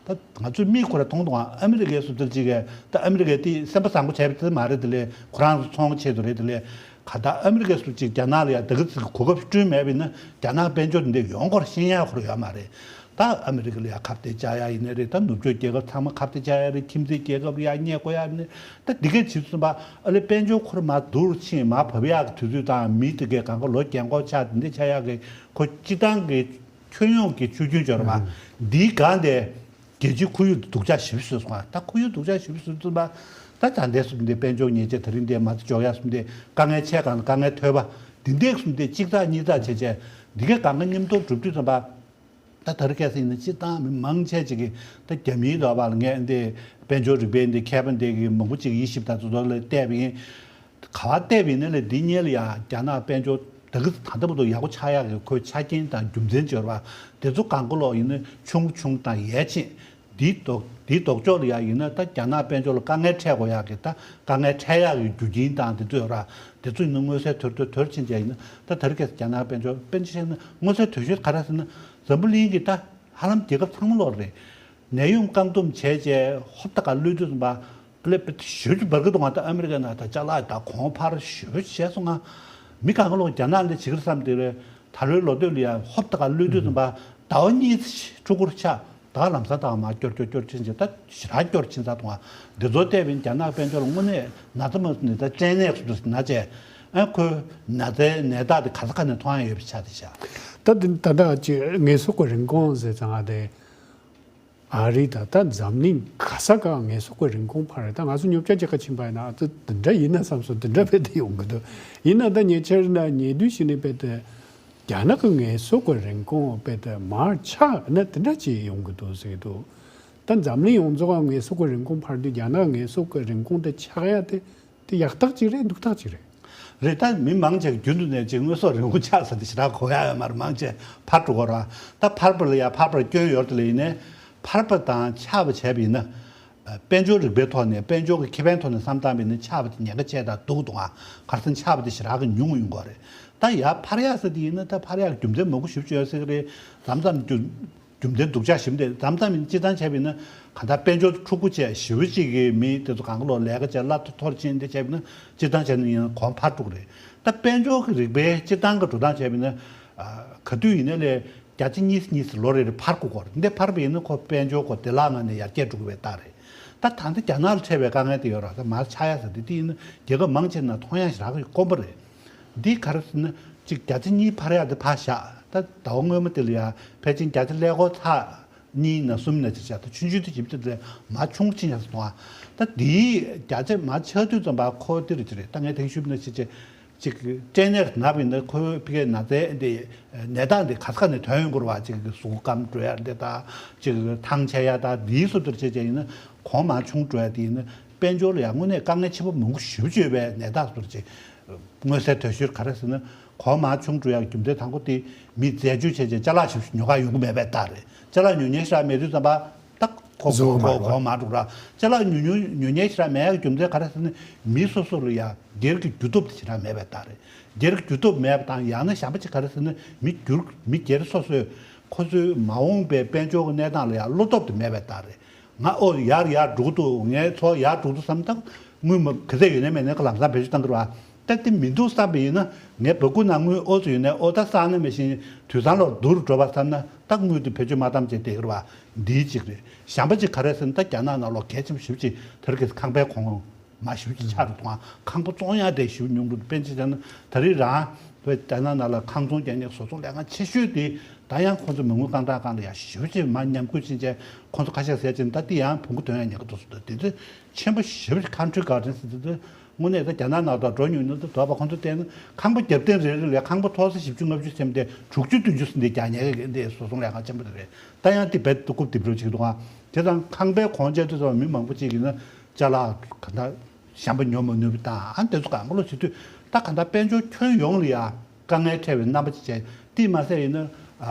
ད་ང་ཚོས་མིག་ཁོ་ར་མཐོང་དང་ཨ་མི་རི་ཀའི་སུ་དེར་ཅིག་གི་ད་ཨ་མི་རི་ཀའི་དེ་སེམས་པ་བཟང་པོ་བྱས་པ་དེ་མ་རེད། དེ་ལས་ཁོ་རང་ཚོ་ཚོང་ཆེད་དུ་རེད། དེ་ལས་ག་ད་ཨ་མི་རི་ཀའི་སུ་ཅིག་རྒྱ་ནག་ལ་ཡ་དེ་ག་ཚོད་གོ་སྐབས་བསྐྲུན་མེད་པ་ཡིན་ན་རྒྱ་ནག་དཔལ་འབྱོར་འདི་ཡོང་སྒོར་ཤེས་ཡག་ཁོ་ར་ཡོད་མ་རེད། ད་ཨ་མི་རི་ཀ་ལ་ཡ་ཁ་གཏད་བཅག་ཡ་ཡིན་ནའི་རེད། ད་ནུབ་ཕྱོགས་རྒྱལ་ཁབ་ཚང་མ་ཁ་གཏད་བཅག་ཡ་རེད། ཁྱིམ་མཚེས་རྒྱལ་ཁབ་ལ་ཡ་བསྙད་དགོས་ཡ་ཡིན་ནའི་ད་འདི་གས་བྱེད་ཚུན་པ་ཨ་ལེ་དཔལ་འབྱོར་ཁོ་ར་མར་སྡུག་རུ་ཕྱིན་མར་བབས་ཡག་གི་དུས་ཚོད་དང་མི་དེ་གས་གང་ག་ལོ་རྒན་གོག་ཆགས་འདི་འདྲ་ཆགས་ཡག་གི་ཁོ་སྤྱི་བཏང་གི་ཁྱོན་ཡོངས་ཀྱི་ཆུ་རྒྱུན་སྦྱོར་བ་འདིའི་སྒང་དེ་རྒྱལ་སྤྱིའི་ཁོར་ཡུག་སྡུག་ཅག་ཞེ་པོ་བཟོས་སོང་ང་། ད་ཁོར་ཡུག་སྡུག་ཅག་ཞེ་པོ་བཟོས་ཚུན་པ་ད་ད་འདས་སོང་འདི་དཔལ་འབྱོར་ཉེས་ཆད་ད་རིང་འདི་མ་རྩ་འཇོག་ཡག་སོང་འདི་དཀའ་ངལ་ཆེ་གང་ལ་དཀའ་ངལ་ཐོལ་པ་འདི་འདྲས་སོང་འདི་གཅིག་ཚགས་གཉིས་ཚགས་བྱས་བྱས་འདི་གས་གང་ག་མཉམ་དུ་གྲུབ་དུས་ཙམ་པ། ད་ད་རེས་ཁ་སང་ཡིན་ན་སྤྱིར་བཏང་མི་མང་ཆེ་ཅིག་གིས་ད་རྒྱ་མིའི་འདྲ་བ་ལ་ངས་འདི་དཔལ་འབྱོར་རིག་པའི་འདི་མཁས་པ་འདི་གི་མང་པོ་ཅིག་དབྱེ་ཞིབ་དང་དེ་ཚོ་ལ་བལྟས་པ་ཡིན། ག་བ་བལྟས་པ་ཡིན་ན་ལས་འདི་གཉིས་ལ་ཡང་རྒྱ་ནག་དཔལ་འབྱོར་ད་གི་ད་ལྟ་བར་དུ་ཡག་པོ་ཆགས་ཡག་གི་ཁོའི་ཆ་རྐྱེན་དང་རྒྱུ་མཚན་སྦྱོར་བ་དེ་ཚོ་གང་ག་ལོག་ཡིན་ན་ཆུང་ཆུང་དང་ཡས་ཆེན། འདིའི་ལྡོག་འདིའི་ལྡོག་ཕྱོགས་ལ་ཡང་ཡིན་ན་ད་རྒྱ་ནག་དཔལ་འབྱོར་ལ་དཀའ་ངལ་འཕྲད་དགོས་ཡག་གི་ད་དཀའ་ངལ་འཕྲད་ཡག་གི་རྒྱུ་རྐྱེན་དང་དེ་ཚོ་ཡོད་ར། དེ་ཚོ་ཡིན་ན་མངོན་གསལ་དོད་དོད་དོད་ཕྱིན་བྱས་ཡིན་ན་ད་ད་རེས་ཁ་སང་རྒྱ་ནག་དཔལ་འབྱོར་དཔེར་ན་ཆ་བཞག་ན་མངོན་གསལ་དོད་ཤོས་ག་རེ་ཟེར་ན་འཛམ་བུ་གླིང་གི་ད་ཧ་ལམ་རྒྱལ་ཁབ་ཚང་མ་ལོག་རེད། ནད་ཡམས་བཀག་སྡོམ་བྱས་བྱས་ཧོབ་ཏེ་ག་གློད་དུས་ཙམ་པ་ཀླད་པ་ཞོད་ཀྱི་འབར་གི་འདུག་ང་། ད་ཨ་མི་རི་ཀའི་ནང་ད་ཅ་ལག་ད་གོང་འཕར་ཞོད་བྱས་སོང་ང་། མི་གང་ག་ལོག་རྒྱ་ནག་ལ་བྱེད་ཀྱི་རེད་བསམ་དེ་རེད། ད་ལོའི་ལོ་སྟོད་ལ་ཡ་ཧོབ་ཏེ་ག་གློད་དུས་ཙམ་པ་ཟླ་བ་གཉིས་ཕྲུ་གུར་ཆགས། ད་ལམ་སང་ད་མར་སྐྱོར་སྐྱོར་སྐྱོར་ཕྱིན་བྱས་ད་ཞེ་དྲག་སྐྱོར་ཕྱིན་ཚར་འདུག་ང་། འདི་ཚོ་བལྟས་པ་ཡིན་རྒྱ་ནག་དཔལ་འབྱོར་ལ་དངོས་གནས་ན་ཚ་མ་ནི་ད་སྐྲན་ནད་སོགས་དུ་ན་བྱས། ཨ་ཁོའི་ན་ཚའི་ནད་རྟགས་དེ་ག་ས་ག་ནས་མཐོང་ཡ་ཡོད་པ་ཆགས་བསྡད་ཤག་ད་འདི་ད་ལྟ་ཅིག་ངལ་གསོ་གི་རིན་གོང་ཟེར་ཙང་ང་དེ། ཨ་རི་དང་ད་འཛམ་གླིང་ག་ས་ག་ངལ་གསོ་གི་རིན་གོང་འཕར་རེད། ད་ང་ཚོ་ཉོ་ཆ་ཅིག་ག་ཕྱིན་པ་ཡིན་ན་ད་འདི་འདྲ་ཡིན་ན་བསམ་སོང་། འདི་འདྲ་རྦད་དེ་ཡོང་གི་འདུག་ཡིན་ན་ད་ཉེ་ཆར་ན་ཉེ་དུས་ཤིག་ནས་རྦད་དེ་རྒྱ་ནག་གི་ངལ་གསོ་གི་རིན་གོང་རྦད་དེ་མར་ཆག་ན་འདི་འདྲ་ཅིག་ཡོང་གི་འདུག་ཟེར་གི་འདུག་ད་འཛམ་གླིང་ཡོངས་རྫོགས་ངལ་གསོ་གི་རིན་གོང་འཕར་དུས་རྒྱ་ནག་ངལ་གསོ་གི་རིན་གོང་དེ་ཆག་ཡ་དེ་དེ་ཡག་རྟགས་ཅིག་རེད། སྡུག་རྟགས་ཅིག་རེད། རེད། ད་མི་མང་ཆེ་གི་རྒྱུན་དུ་ནས་ཅིག་དངོས་ཟོག་རིན་གོང་ཆག་ཟེར་དེ་ཞེ་དྲག་གོ་ཡ་ཡོད་མ་རེད། མང་ཆེ་འཕར་འགྲོ་གི་རེད། ད་འཕར་བ་ལ་ཡ་འཕར་བར་སྐྱོན་ཡོད་དེ་ལ་ཡིན་ནའི་འཕར་བ་དང་ཆག་པ་བྱས་པ་ཡིན་ན། དཔལ་འབྱོར་རིག་པའི་ཐོག་ནས་དཔལ་འབྱོར་གྱི་ཁེ་ཕན་ཐོག་ནས་བསམ་བཏང་བ་ཡིན་ན་ཆག་པ་དེ་ཉེན་ཁ་ཆེ་དང་སྡུག་འདུག་ཨ། ག་རེ་ཟེར་ན་ཆག་པ་དེ་ཞེ་དྲག་གི་ཉུང་ཡོང་གི་རེད། ད་ཡ་འཕར་ཡག་ཟེར་དེ་ཡིན་ན་ད་འཕར་ཡག་རྒྱུ་མཚན་མང་པོ་ཞེ་པོ་ཅིག་ཡོད་སྲིད་ཀྱི་རེད། མཚམས་མཚམས་རྒྱུ་རྒྱུ་མཚན་སྡུག་ཅག་ཞིག་འདི་མཚམས་མཚམས་ཡིན་སྤྱིར་བཏང་བྱས་པ་ཡིན་ན་གང་ལྟར་དཔལ་འབྱོར་འཁྲུག་པོ་བྱས་ཞེ་པོ་ཅིག་གི་མི་དེ་ཚོ་གང་ག་ལོག་ལས་ཀ་བྱས་གླ་མཐོ་མཐོར་ཕྱིན་འདི་བྱས་པ་ཡིན་ན་སྤྱིར་བཏང་བྱས་ན་ཡང་གོང་འཕར་འགྲོ་གི་རེད། ད་དཔལ་འབྱོར་གྱི་རིག་པའི་སྤྱིར་བཏང་གི་འགྲོ་སྟངས་བྱས་པ་ཡིན་ན་ག་དུས་ཡིན་ན་ལས་བརྒྱ་ཆ་གཉིས་གཉིས་ལོ་རེ་རེ་འཕར་དགོས་ཀྱི་རེད། འདི་འཕར་བ་ཡིན་ན་ཁོ་དཔལ་འབྱོར་ཁོ་བདེ་བླག་ངང་ནས་ཡར་རྒྱས་འགྲོ་གི་རེད། ད་རེད། ད་ད་ལྟ་རྒྱ་ནག་ལ་འཕྲད་པའི་དཀའ་ངལ་དེ་ཡོད་རེད། ད་མར་ཆག་ཡ་ཟེར་དེ་དེ་ཡིན་ན་རྒྱལ་ཁབ་མང་ཆེ་ན་མཐོང་ཡ་ཞིག་རག་གི་དཀོན་པོ་རེད། འདི་ག་རེ་ཟེར་ན་གཅིག་བརྒྱ་ཆ་གཉིས་འཕར་ཡ་དེ་ཕར་བཞག་ད་ཟླ་བ་སྔོན་མ་དེ་ལ་ཡ་ཕལ་ཆེར་བརྒྱ་ཆ་ཀླད་ཀོར་ཚེག་གཉིས་ན་གསུམ་ན་ཅིག་བཞག་ད་ཆུང་ཆུང་དེ་ཞིབ་ཏུ་དེ་མར་ཆུང་ཕྱིན་ཡ་ཟེར་མཐོང་ཨ། ད་དེའི་བརྒྱ་ཆ་མར་ཆག་དུས་ཙམ་པ་ཁོ་དེ་རེད་ཅི་རེད། ད་ངས་དེང་ཞུས་ན་ཅི་ཅི། ཅིག་སྐྲན་ནད་ན་བ་ཡིན་ན་ཁོའི་ཕ་གིའི་ན་ཚའི་འདི་ནད་རྟགས་འདི་ག་ས་ག་ནས་ཐོན་ཡོང་གི་རེད་བ། ཅིག་གཟུགས་སྐམ་འགྲོ་ཡ་འདི་དང་ཅིག་ཐང་ཆད་ཡ་དང་འདིའི་བཟོ་འདྲ་བྱས་བྱས་ཡིན་ན་གོང་མར་ཆུང་འགྲོ་ཡ་དེ་ཡིན་ན་དཔལ་འབྱོར་ལ་ཡང་དངོས་གནས་དཀའ་ངལ་ཆེན་པོ་མང་པོ་ཞེ་པོ་ཅིག་ཡོད་པའི་ནད་རྟགས་བཟོ་འདྲ་ཅིག་མངོན་གསལ་དོད་ཤོས་ག་རེ་ཟེར་ན་གོང་མར་ཆུང་འགྲོ་ཡ་རྒྱུ་མཚན་དང་པོ་དེ་མི་རྫས་འགྱུར་བྱས་བྱས་ཅ་ལག་ཞེ་པོ་ཅིག་ཉོ་ག་ཡོང་གི་མེད་པའི་རྟགས་རེད། ཅ་ལག་ཉོ་མཁན་ཞེ་དྲག་མེད་དུས་ཙམ་པ། ད་གོ་གོ་གོ་གོ་མ་འགྲོ་ར། ཅ་ལག་ཉོ་ཉོ་ཉོ་ཉེན་ཞེ་དྲག་མེད་ཡག་རྒྱུ་མཚན་ག་རེ་ཟེར་ན་མི་སོ་སོ་ལ་ཡ་སྒེར་གྱི་རྒྱུ་སྟོབས་དེ་ཞེ་དྲག་མེད་པའི་རྟགས་རེད། སྒེར་གྱི་རྒྱུ་སྟོབས་མེད་པ་དང་ཡང་ན་གཞན་པ་ཅིག་ག་རེ་ཟེར་ན་མི་སྒེར་མི་སྒེར་སོ་སོས་ཁོ་ཚོའི་མ་འོངས་པའི་དཔལ་འབྱོར་གྱི་གནས་སྟངས་ལ་ཡ་བློ་སྟོབས་དེ་མེད་པའི་རྟགས་རེད། ང་ཨོ་ཡར་ཡར་འགྲོ་གི་འདུག་ངའི་འཚོ་བ་ཡར་འགྲོ་གི་འདུག་བསམ་སྟངས་དངུལ་མ་ག་ཚད་ཡོད་ནའི་མེད་ནའི་ཁོ་ལམ་སང་བེད་སྤྱོད་གཏང་གི་རེད་བ། ད་དེ་མི་འདུག་བསམ་པ་ཡིན་ན་ངའི་སྦ་ཁུག་ནང་དངུལ་ཨོ་ཙམ་ཡོད་ནའི་ཨོ་ད་སང་ན་མེད་བཞིན་དུས་སང་ལོག་བསྡུ་རུ་འགྲོ་བ་བསམ་ན་ད་དངུལ་དེ་བེད་སྤྱོད་མ་བཏང་བྱས་བསྡད་ཀྱི་རེད་བ། འདིའི་གཅིག་རེད། གཞན་པ་གཅིག་ག་རེ་ཟེར་ན་ད་རྒྱ་ནག་ནང་ལོག་གལ་ཆེན་པོ་ཞེ་པོ་ཅིག་དེ་རིང་ཁེ་སང་ཁང་པའི་གོང་མ་ཞེ་པོ་ཅིག་ཆག་རུ་གཏོང་བ། ཁང་པ་བཙོང་ཡ་དེ་ཞེ་པོ་ཉུང་རུ་དཔེར་ན་ཆ་བཞག་ན་ད་རེས་རང་བོད་རྒྱ་ནག་ནང་ལ་ཁང་ཚོང་རྒྱག་མཁན་བཟོ་ཚོང་ལས་ཁང་ཆེ་ཤོས་དེ་ད་ཡང་ཁོ་ཚོ་མ་དངུལ་རྐང་གྲངས་སྒང་ལ་ཡ་ཞེ་པོ་ཅིག་མར་ཉམས་རྒུད་ཕྱིན་བྱས་ཁོ་ཚོ་ཁ་ཤས་ཟས་ཅིག་ད་དེ་ཡང་ཕུང་པོ་ཐོན་ཡ་ཉེན་ཁ་འདུག་ཟེར་འདུག་དེ་ཚོ་ཆེན་པོ་ཞེ་པོ་ཅིག་country garden་ཟེར་དུས་དངོས་གནས་ད་རྒྱ་ནག་ནང་དུ་འགྲོ་མྱོང་ན་ད་དོགས་པ་ཁོང་ཚོ་བལྟས་ན་ཁང་པ་རྒྱབ་རྟེན་རེ་རེ་ལ་ཁང་པ་མཐོ་ས་བཞི་བཅུ་ལྔ་བཅུ་ཙམ་དེ་དྲུག་ཅུ་བདུན་ཅུ་ཟིན་དེ་རྒྱག་ཉེན་ཁ་འདི་བཟོ་ཚོང་ལས་ཁང་ཆེན་པོ་དེ་རེད། ད་ཡང་དེ་རྦད་དེ་རྐུབ་རྡིབ་རོགས་བྱེད་ཀྱི་འདུག་ཨ། དེ་དང་ཁང་པའི་གོང་བཅད་དུས་ཙམ་མི་མང་པོ་ཅིག་གིས་ན་ཅ་ལག་ག་འདྲ་གཞན་པ་ཉོ་མ་ནུས་པ་དང་ཨ་དེ་ཚོ་གང་ག་ལོ་བྱེད་དུས་ད་ག་འདྲ་དཔལ་འབྱོར་ཁྱོན་ཡོངས་ལ་ཡ་དཀའ་ངལ་འཕྲད་པའི་རྣམ་པ་ཅིག་བྱས་དེ་མ་ཟད་ཡིན་ན་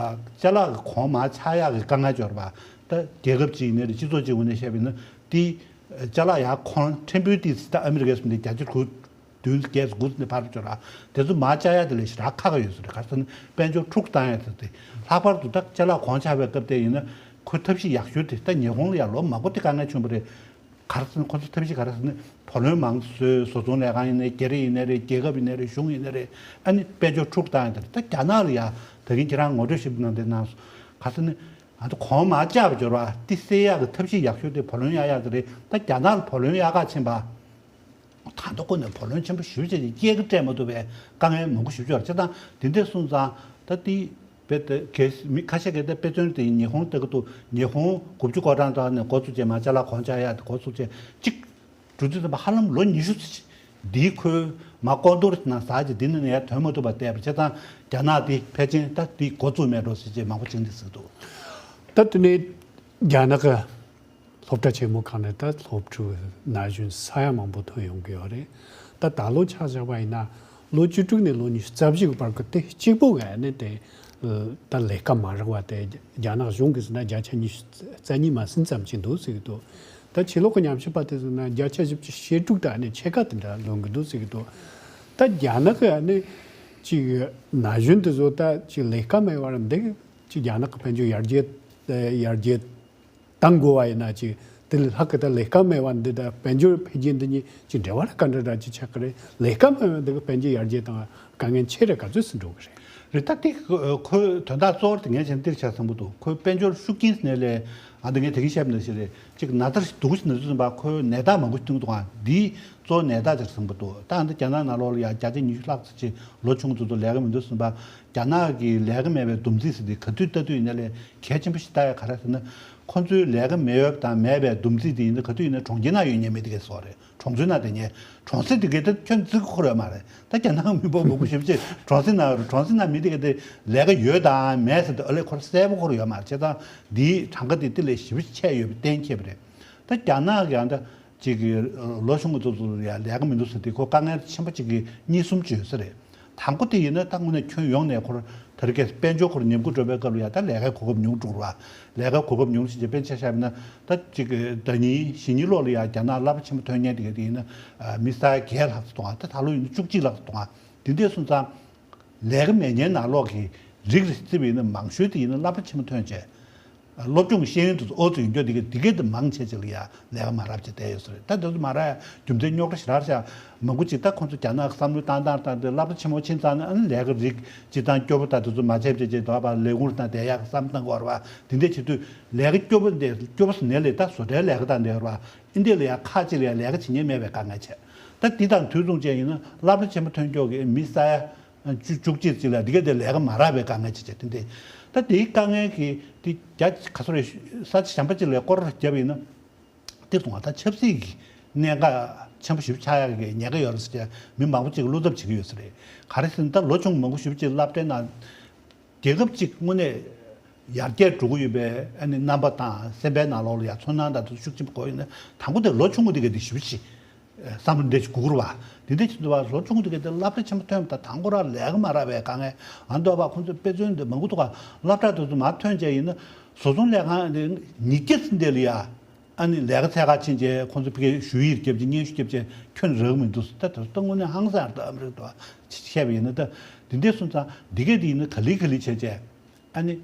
ཅ་ལག་གི་གོང་མར་ཆག་ཡག་གི་དཀའ་ངལ་འབྱོར་བ་ད་རྒྱལ་ཁབ་ཅིག་ཡིན་ནའི་རེད་སྤྱི་ཚོགས་ཅིག་ངོས་ནས་བཤད་པ་ཡིན་ན་དེ། ཅ་ལག་ཡར་གོང་ཕྲན་བུ་དེ་ད་ཨ་མི་རི་ཀའི་སོང་དེ་བརྒྱ་ཆ་དགུ་བདུན་བརྒྱད་དགུ་ནས་ཕར་འབྱོར་ར། དེ་ཚོ་མར་བཅག་ཡ་དེ་ལས་ཞེ་དྲག་ཁག་ཡོད་ཟེར་ག་རེ་ཟེར་ན་དཔལ་འབྱོར་འཁྲུག་བཏང་ཡ་དེ་དེ་ལྷག་པར་དུ་ད་ཅ་ལག་གོང་ཆག་པའི་སྐབས་དེ་ཡིན་ན་ཁོ་ཐབས་ཤེས་ཡག་ཤོས་དེ་ད་ཉི་ཧོང་ལ་ཡ་ལོ་མང་པོ་དེ་དཀའ་ངལ་བྱུང་བ་རེད། ག་རེ་ཟེར་ན་ཁོ་ཚོ་ཐབས་ཤེས་ག་རེ་ཟེར་ན་བུ་ལོན་མང་བཟོས་བཟོ་ཚོང་ལས་ཁང་ཡིན་ནའི་རྒྱ་རིགས་ཡིན་ནའི་རེད་རྒྱལ་ཁབ་ཡིན་ནའི་རེད་གཞུང་ཡིན་ནའི་རེད་ཨ་ནི་དཔལ་འབྱོར་འཁྲུག་བཏང་ཡ་དེ་རེད། ད་རྒྱ་ནག་ལ་ཡ་ད་གིན་ཁྱེད་རང་ངོ་སྤྲོད་ཞིབ་གནང་དེ་གནང་སོང་ག་རེ་ཟེར་ན། ང་ཚོ་གོང་མར་བཅག་པ་འབྱོར་བ་དེ་སེལ་ཡག་གི་ཐབས་ཤེས་ཡག་ཤོས་དེ་བུ་ལོན་གཡར་ཡག་དེ་རེད། ད་རྒྱ་ནག་ལ་བུ་ལོན་གཡར་ག་ཕྱིན་པ། ད་ལྟ་ཁོ་ནས་བུ་ལོན་ཆེན་པོ་ཞེ་པོ་ཅིག་སྐྱེལ་གི་སྤྲད་མ་ཐུབ་པའི་དཀའ་ངལ་མང་པོ་ཞེ་པོ་ཅིག་ཡོད་རེད། བྱས་ཙང་དེ་འདྲ་སོང་ཙང་ད་དེ་བེད་གལ་མི་ཁ་ཤས་ཀྱིས་ད་དཔེ་མཚོན་དེ་ཉི་ཧོང་ལྟ་གི་འདུག་ཉི་ཧོང་དགུ་བཅུ་གོ་གྲངས་དག་ནས་འགོ་བཙུགས་རྗེས་མ་ཅ་ལག་གོང་ཆག་ཡག་དེ་འགོ་བཙུགས་རྗེས་གཅིག་འགྲོ་དུས་ཙམ་པ་ཧ་ལམ་ལོ་ཉི་ཤུ་ཙམ་ཅིག་འདིའི་ཁོའི་མ་ཀོང་ཏོར་ནང་ཟག་ཅིག་འདི་ནས་ཡར་ཐོན་མ་ཐུབ་པ་བལྟས་པ་བྱས་ཙང་རྒྱ་ནག་འདི་ཕལ་ཆེར་ད་འདི་འགོ་བཙུགས་མེད་འགྲོ་ཟེར་ཅིག་མང་པོ་ཅིག་འདི་ཟེར་གི་འདུག་ད་དེ་ནས་རྒྱ་ནག་གི་སློབ་གྲྭ་ཆེན་མོ་ཁག་ནས་ད་སློབ་ཕྲུག་ན་གཞོན་ས་ཡ་མང་པོ་ཐོན་ཡོང་གི་ཡོད་རེད། ད་ད་ལོ་ཆ་བཞག་པ་ཡིན་ན་ལོ་བཅུ་དྲུག་ནས་ལོ་ཉི་ཤུ་རྩ་བཞི་གི་བར་གྱི་དེ་གཅིག་པོ་ག་ནས་དེ་ད་ལས་ཀ་མ་རག་པ་དེ་རྒྱ་ནག་གཞུང་གིས་ཟེར་ན་བརྒྱ་ཆ་ཉི་ཤུ་རྩ་གཉིས་མ་ཟིན་ཙམ་ཅིག་འདུག་ཟེར་གི་འདུག་ད་ཕྱི་ལོགས་ཀྱི་ཉམས་ཞིབ་པ་དེ་ཚོ་ན་བརྒྱ་ཆ་བཞི་བཅུ་ཞེ་དྲུག་དང་ནི་ཕྱེད་ཀ་དེ་འདྲ་ལོན་གྱི་འདུག་ཟེར་གྱི་འདུག་ད་རྒྱ་ནག་གི་ནི་ཅིག་ན་གཞོན་དེ་ཚོ་ད་ཅིག་ལས་ཀ་མེད་པར་འདི་ཅིག་རྒྱ་ནག་གི་དཔལ་འབྱོར་ཡར་རྒྱས་ཡར་རྒྱས་གཏང་དགོས་པ་ཡིན་ན་ཅིག་དེ་ལས་ལྷག་གི་ད་ལས་ཀ་མེད་པ་འདི་དང་དཔལ་འབྱོར་འཕེལ་རྒྱས་འདི་གཉིས་ཅིག་འབྲེལ་བ་ར་ག་འདྲ་འདྲ་ཅིག་ཆགས་ཀྱི་རེད། ལས་ཀ་མེད་པ་འདི་གི་དཔལ་འབྱོར་ཡར་རྒྱས་གཏང་དཀའ་ངལ་ཆེ་རེད། ག་ཚོད་ཟིན་འགྲོ་གི་རེད། རེད། ད་དེ་ཁོ་དོན་དག་གཙོ་བོ་དེ་ངས་བྱས་ན་འདིར་ཆགས་བསམ་གྱི་འདུག་ཁོའི་དཔལ་འབྱོར་ཤུགས་རྐྱེན་ཟེར་ནས་ལས་ཨ་འདི་ངས་དེ་གིན་བཤད་པ་ནང་བཞིན་རེད། གཅིག་ན་ཚ་སྡུག་ཅིག་ན་དུས་ཙམ་པ་ཁོའི་ནད་རྟགས་མང་པོ་ཞིག་ཐོན་གྱི་འདུག་ཨ། འདི་གཙོ་བོ་ནད་རྟགས་ཅིག་བསམ་གྱི་འདུག་ད་ཨ་འདི་རྒྱ་ནག་ནང་ལོགས་ལ་ཡ་བརྒྱ་ཆ་ཉི་ཤུ་ལྷག་ཙམ་ཅིག་ལོ་ཆུང་ཙམ་དུ་ལས་ཀ་མི་འདུག་ཟེར་བ། རྒྱ་ནག་གི་ལས་ཀ་མེད་པའི་བསྡོམས་རྩིས་ཟེར་དེ་ག་དུས་ལྟ་དུས་ཡིན་ན་ལས་གལ་ཆེན་པོ་ཞིག་ལྟ་ཡ་ག་རེ་ཟེར་ན། ཁོ་ཚོའི་ལས་ཀ་མེད་པ་དང་མེད་པའི་བསྡོམས་རྩིས་དེ་ཡིན་ན་ག་དུས་ཡིན་ན་གྲོང་ཁྱེར་ནང་ཡོད་མཁན་མི་དེ་གའི་བཟོ་རེད། གྲོང་ཚོའི་ནང་དེ་ཉེ། གྲོང་གསེབ་དེ་གའི་ད་ཁྱོན་བརྩི་གི་ཁོ་ར་ཡོད་མ་རེད། ད་རྒྱ་ནག་མི་འབོར་མང་པོ་ཞེ་པོ་ཅིག་གྲོང་གསེབ་ནང་རེད། གྲོང་གསེབ་ནང་མི་དེ་གའི་དེ་ལས་ཀ་ཡོད་དང་མེད་ཟེར་དུས་ཨ་ལས་ཁོ་ར་གསལ་པོ་ཁོ་ར་ཡོད་མ་རེད། བྱས་ཙང་འདིའི་གྲངས་ཀ་དེ་དེ་ལས་ཞེ་པོ་ཅིག་ཆད་ཡོད་པའི་གཏན་འཁེལ་བ་རེད། ད་རྒྱ་ནག་གི་ཡང་ད་ཅིག་གི་ལོ་ཆུང་གི་ཚོ་ཚོ་ཡང་ལས་ཀ་མི་འདུག་ཟེར་དུས་ཁོ་དཀའ་ངལ་ཆེན་པོ་ཅིག་གི་གཉིས་གསུམ་ཅིག་ཡོད་ས་རེད། དང་པོ་དེ་ཡིན་ན་ད་དངོས་གནས་ཁྱོན་ཡོངས་ནས་ཁོར་ད་རེས་ཀྱི་དཔལ་འབྱོར་ཁོར་ཉམས་རྒུད་འགྲོ་བའི་སྐབས་ལ་ཡང་ད་ལས་ཀའི་གོ་སྐབས་ཉུང་འགྲོ་བ། ལས་ཀའི་གོ་སྐབས་ཉུང་ཕྱིན་ཆད་དཔེར་ན་ཆ་བཞག་པ་ཡིན་ན་ད་ཅིག་ཟླ་ཉིན་གཞེས་ནིང་ལོགས་ལ་ཡང་རྒྱ་ནག་གླ་པ་ཆེན་པོ་ཐོན་མཁན་དེ་ག་དེ་ཡིན་ན་མི་ས་ཡ་བརྒྱད་ལྷག་ཙམ་གཏོང་བ། ད་ད་ལོ་ཡིན་ན་བཅུ་གཅིག་ལྷག་ཙམ་གཏོང་བ། དེ་འདྲས་སོང་ཙང་ལས་ཀ་མེད་མཁན་ནང་ལོགས་ཀྱི་རིགས་རེ་བརྩིས་པ་ཡིན་ན་མང་ཤོས་དེ་ཡིན་ན་གླ་པ་ཆེན་པོ་ཐོན་བྱས། སློབ་སྦྱོང་གི་ཤེས་ཡོན་དེ་ཚོ་ཨོ་ཙི་ཡོད་འགྱོ་དེ་གི་དེ་གི་དེ་མང་ཆེ་ཆེ་ལ་ཡ་ལས་ཀ་མ་རག་ཅིག་བསྡད་ཡོད་ས་རེད། ད་དེ་ཚོ་མ་རག་ཡ་རྒྱུ་མཚན་རྙོག་དྲ་ཞེ་དྲག་ཤག་མང་པོ་ཅིག་ད་ཁོང་ཚོ་རྒྱ་ནག་གི་བསམ་བློའི་བཏང་སྟངས་ལྟར་དེ་སློབ་གྲྭ་ཆེན་མོ་ཕྱིན་ཙང་ནས་ཨ་ནི་ལས་ཀ་རིགས་སྤྱི་བཏང་སྐྱོ་པོ་ད་དེ་ཚོ་མ་བྱེད་བྱེད་བྱེད་དོ་བ་ལས་ཁུངས་དང་བསྡད་ཡག་བསམ་བཏང་གི་ཡོད་རེད་བ། དེ་འདྲ་བྱེད་དུས་ལས་ཀ་སྐྱོ་པོ་འདི་སྐྱོ་པོ་ཟེར་ནས་ལས་ད་བཟོ་གྲྭའི་ལས་ཀ་དང་འདྲ་ཡོད་རེད་བ། ཨིན་དེ་ལ་ཡ་ཁག་ཅིག་ལ་ཡ་ལས་ཀ་བྱེད་མཁན་མེད་པའི་དཀའ་ངལ་ཆེ། ད་འདི་དང་དུས་མཚུངས་བྱས་ཡིན་ན་སློབ་གྲྭ་ཆེན་མོ་ཐོན་ཀྱོག་གི་མི་ས་ཡ་བཅུ་བཅུ་གཅིག་ཅིག་ལ་འདི་ག་དེ་ལས་ཀ་མ་རག་པའི་དཀའ་ངལ་ཆེ་ཆེ་དེ་འདྲ། ད་དེའི་དཀའ་ངལ་གྱི་དེ་རྒྱ་ག་ཚོད་རེད། ས་ཆ་གཞན་པ་ཅིག་ལ་སྐོར་བརྒྱབ་ཡིན་ན་དེ་སོང་བ་ད་ཆབ་སྲིད་ཀྱི་གནད་འགག་ཆེན་པོ་ཞིག་ཆགས་ཡག་གི་ཉེན་ཁ་ཡོད་རེད་ཟེར་བྱས་མི་མང་པོ་ཅིག་གིས་བློ་འཚབ་བྱེད་ཀྱི་ཡོད་ས་རེད། ག་རེ་ཟེར་ན་ད་ལོ་ཆུང་མང་པོ་ཞིག་ཅིག་སློབ་གྲྭའི་ནང་རྒྱལ་ཁབ་ཅིག་དངོས་གནས་ཡར་རྒྱས་འགྲོ་གི་ཡོད་པའི་ཨ་ནི་རྣམ་པ་དང་སེམས་པའི་ནང་ལོགས་ལ་ཡང་ཚོར་སྣང་དང་དེ་ཚོ་ཤུགས་ཆེན་པོ་དགོས་ཡོད་ན་དང་པོ་དེ་ལོ་ཆུང་ངུ་དེ་ག་དེ་ཞེ་པོ་ཅིག་བསམ་བློ་འདྲ་ཞིག་འགུག་རུ་བ། དེ་འདྲ་ཞིག་འདུག་བ། ལོ་ཆུང་ངུ་དེ་ག་དེ་སློབ་གྲྭ་ཆེན་པོ་ཐོན་པ་དང་དང་པོ་རང་ལས་ཀ་མ་རག་པའི་དཀའ་ངལ་ཨ་འདུག་བ། ཁོང་ཚོ་དཔེ་མཚོན་དེ་མང་པོ་འདུག་ག་སློབ་གྲྭ་དེ་ཚོ་མར་ཐོན་བྱས་ཡིན་ན་བཟོ་ཚོང་ལས་ཁང་ཉིས་བརྒྱ་ཙམ་དེ་ལ་ཡ། ཨ་ནི་ལས་ཀ་འཚོལ་ག་ཕྱིན་རྗེས་ཁོང་ཚོ་ཕ་གིར་ཞུ་ཡིག་བརྒྱབ་རྗེས་སྙན་ཞུ་བརྒྱབ་རྗེས་ཁྱོན་རག་མི་འདུག་ད་དེ་ཚོ་དངོས་གནས་ཧང་སང་རེད། ཨ་མི་རི་ཀ་དུ་བཤད་པ་ཡིན་ན་ད་དེ་འདྲས་སོང་ཙང་འདི་གས་དེ་ཡིན་ན་ག་ལེ་ག་ལེ་བྱས་རྗེས་ཨ་ནི་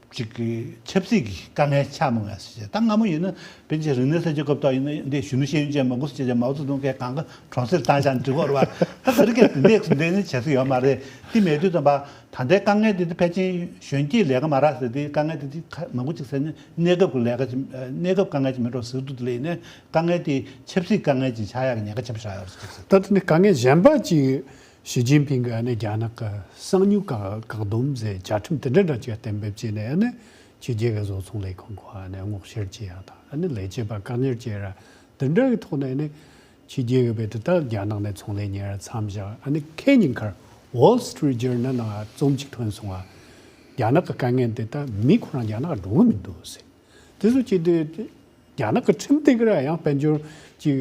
ཅིག་གི་ཆབ་སྲིད་ཀྱི་དཀའ་ངལ་ཆགས་མི་འོས་ཟེར་བྱས། ད་སྔ་མོ་ཡིན་ན་པཎ་ཆེན་རིག་གནས་གསར་བརྗེ་སྐབས་དག་ཡིན་ན་འདི་གཞོན་ནུ་ཤེས་ཡོན་ཅན་མང་པོ་ཟེར་བྱས་མའོ་ཙེ་ཏུང་གིས་གང་ག་གྲོང་གསེབ་བཏང་བཞག་འགྲིག་གོ་རེད་བ། ད་ག་རེ་གས་དེ་འདྲས་དེ་འདྲས་ནི་བྱེད་ས་ཡོད་མ་རེད། དེ་མེད་དུས་ཙམ་པ། ད་ལྟའི་དཀའ་ངལ་འདི་ཚོ་ཕལ་ཆེར་གཞོན་སྐྱེས་ལས་ཀ་མ་རག་ཟེར་དེའི་དཀའ་ངལ་འདི་ཚོ་ཁ་མང་པོ་ཅིག་ཟེར་ནས་གནས་སྐབས་ཀྱི་ལས་ཀ་ཅིག་གནས་སྐབས་དཀའ་ངལ་ཅིག་མེད་འགྲོ་ཟེར་དུས་དེ་ལས་ནས་དཀའ་ངལ་དེ་ཆབ་སྲིད་དཀའ་ངལ་ཅིག་ཆགས་ཡག་གི་ཉེན་ཁ་ཆེན་པོ་ཆགས་ཡོད་རེད་ཅིག་ཟེར། ད་དེ་ནི་དཀའ་ངལ་གཞན་པ་ཅིག་ཞི་ཅིན་ཕིང་གིས་ཨ་ནི་རྒྱ་ནག་གི་གསང་མྱུལ་བཀག་བཀག་སྡོམ་ཟེར་བཅའ་ཁྲིམས་དེ་འདྲ་འདྲ་ཅིག་གཏན་འབེབས་བྱས་ནས་ཨ་ནི་ཕྱི་རྒྱལ་གྱི་བཟོ་ཚོང་ལས་ཁང་ཁོ་ཨ་ནི་སྔོག་བཤེར་བྱེད་ཡག་དང་ཨ་ནི་ལས་བྱེད་པ་བཀག་ཉར་བྱེད་ཡག་དེ་འདྲ་གི་ཐོག་ནས་ཨ་ནི། ཕྱི་རྒྱལ་གྱི་བས་དེ་ད་རྒྱ་ནག་ནས་ཚོང་ལས་གཉེར་མཚམས་བཞག་ཨ་ནི་ཁེ་ཉིན་ཁར་Wall Street Journal་ནང་རྩོམ་གཅིག་ཐོན་སོང་ང་། རྒྱ་ནག་གི་དཀའ་ངལ་དེ་ད་མི་ཁོ་རང་རྒྱ་ནག་འགྲོ་གི་མི་འདུག་ཟེར། དེ་ཚོ་བྱེད་དུས་རྒྱ་ནག་གི་ཁྲིམས་དེ་ག་ར་ཡང་དཔལ་འབྱོར་གྱི་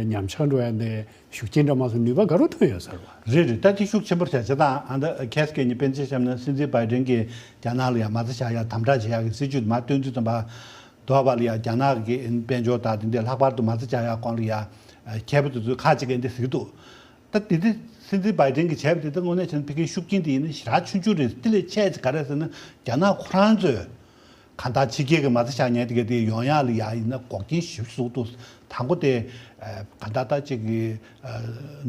ཉམས་ཆག་འགྲོ་ཡ་འདི་ཤུགས་རྐྱེན་འདྲ་མ་སོང་ནུས་པ་ག་རུ་ཐོན་ཡོད་ཟེར་བ། རེད་རེད། ད་དེ་ཤུགས་ཆེན་པོ་རེད། བྱས་ཙང་ཨ་ད་ཁེས་སྐད་ནི་པཎ་ཆེན་བཤམས་ན་སྲིད་འཛིན་བྷའི་ཌེན་གྱིས་རྒྱ་ནག་ལ་ཡང་མ་རྩ་བཞག་ཡ་དམ་དྲག་བྱེད་ཡ་གི་སྲིད་ཇུས་མ་བཏོན་དུས་ཙམ་པ། དོ་བ་ལ་ཡ་རྒྱ་ནག་གི་དཔལ་འབྱོར་དང་དེ་འདྲའི་ལྷག་པར་དུ་མ་རྩ་བཞག་ཡ་གོང་ལ་ཡ་མཁས་པ་དེ་ཚོས་ཁ་ཅིག་གིས་འདི་ཟེར་གྱི་འདུག་ད་དེ་དེ་སྲིད་འཛིན་བྷའི་ཌེན་གྱིས་བྱས་པ་དེ་ད་དངོས་གནས་བྱས་ན་ཕ་གིའི་ཤུགས་རྐྱེན་དེ་ཡིན་ན་ཞེ་དྲག་ཆུང་ཆུང་རེད། དེ་ལས་ཆེ་ཆེ་ག་རེ་ཟེར་ན་རྒྱ་ནག་ཁོ་རང་ཚོས་གང་ལྟར་ཕྱི་རྒྱལ་གྱི་མ་རྩ་བཞག་མཁན་དེ་ག་དེ་ཡོང་ཡ་ལ་ཡ་ཡིན་ན་འགོག་རྐྱེན་ཞེ་པོ་བཟོ་གི་འདུག་དང་པོ་དེ་གང་ལྟར་ད་ཅིག་གི་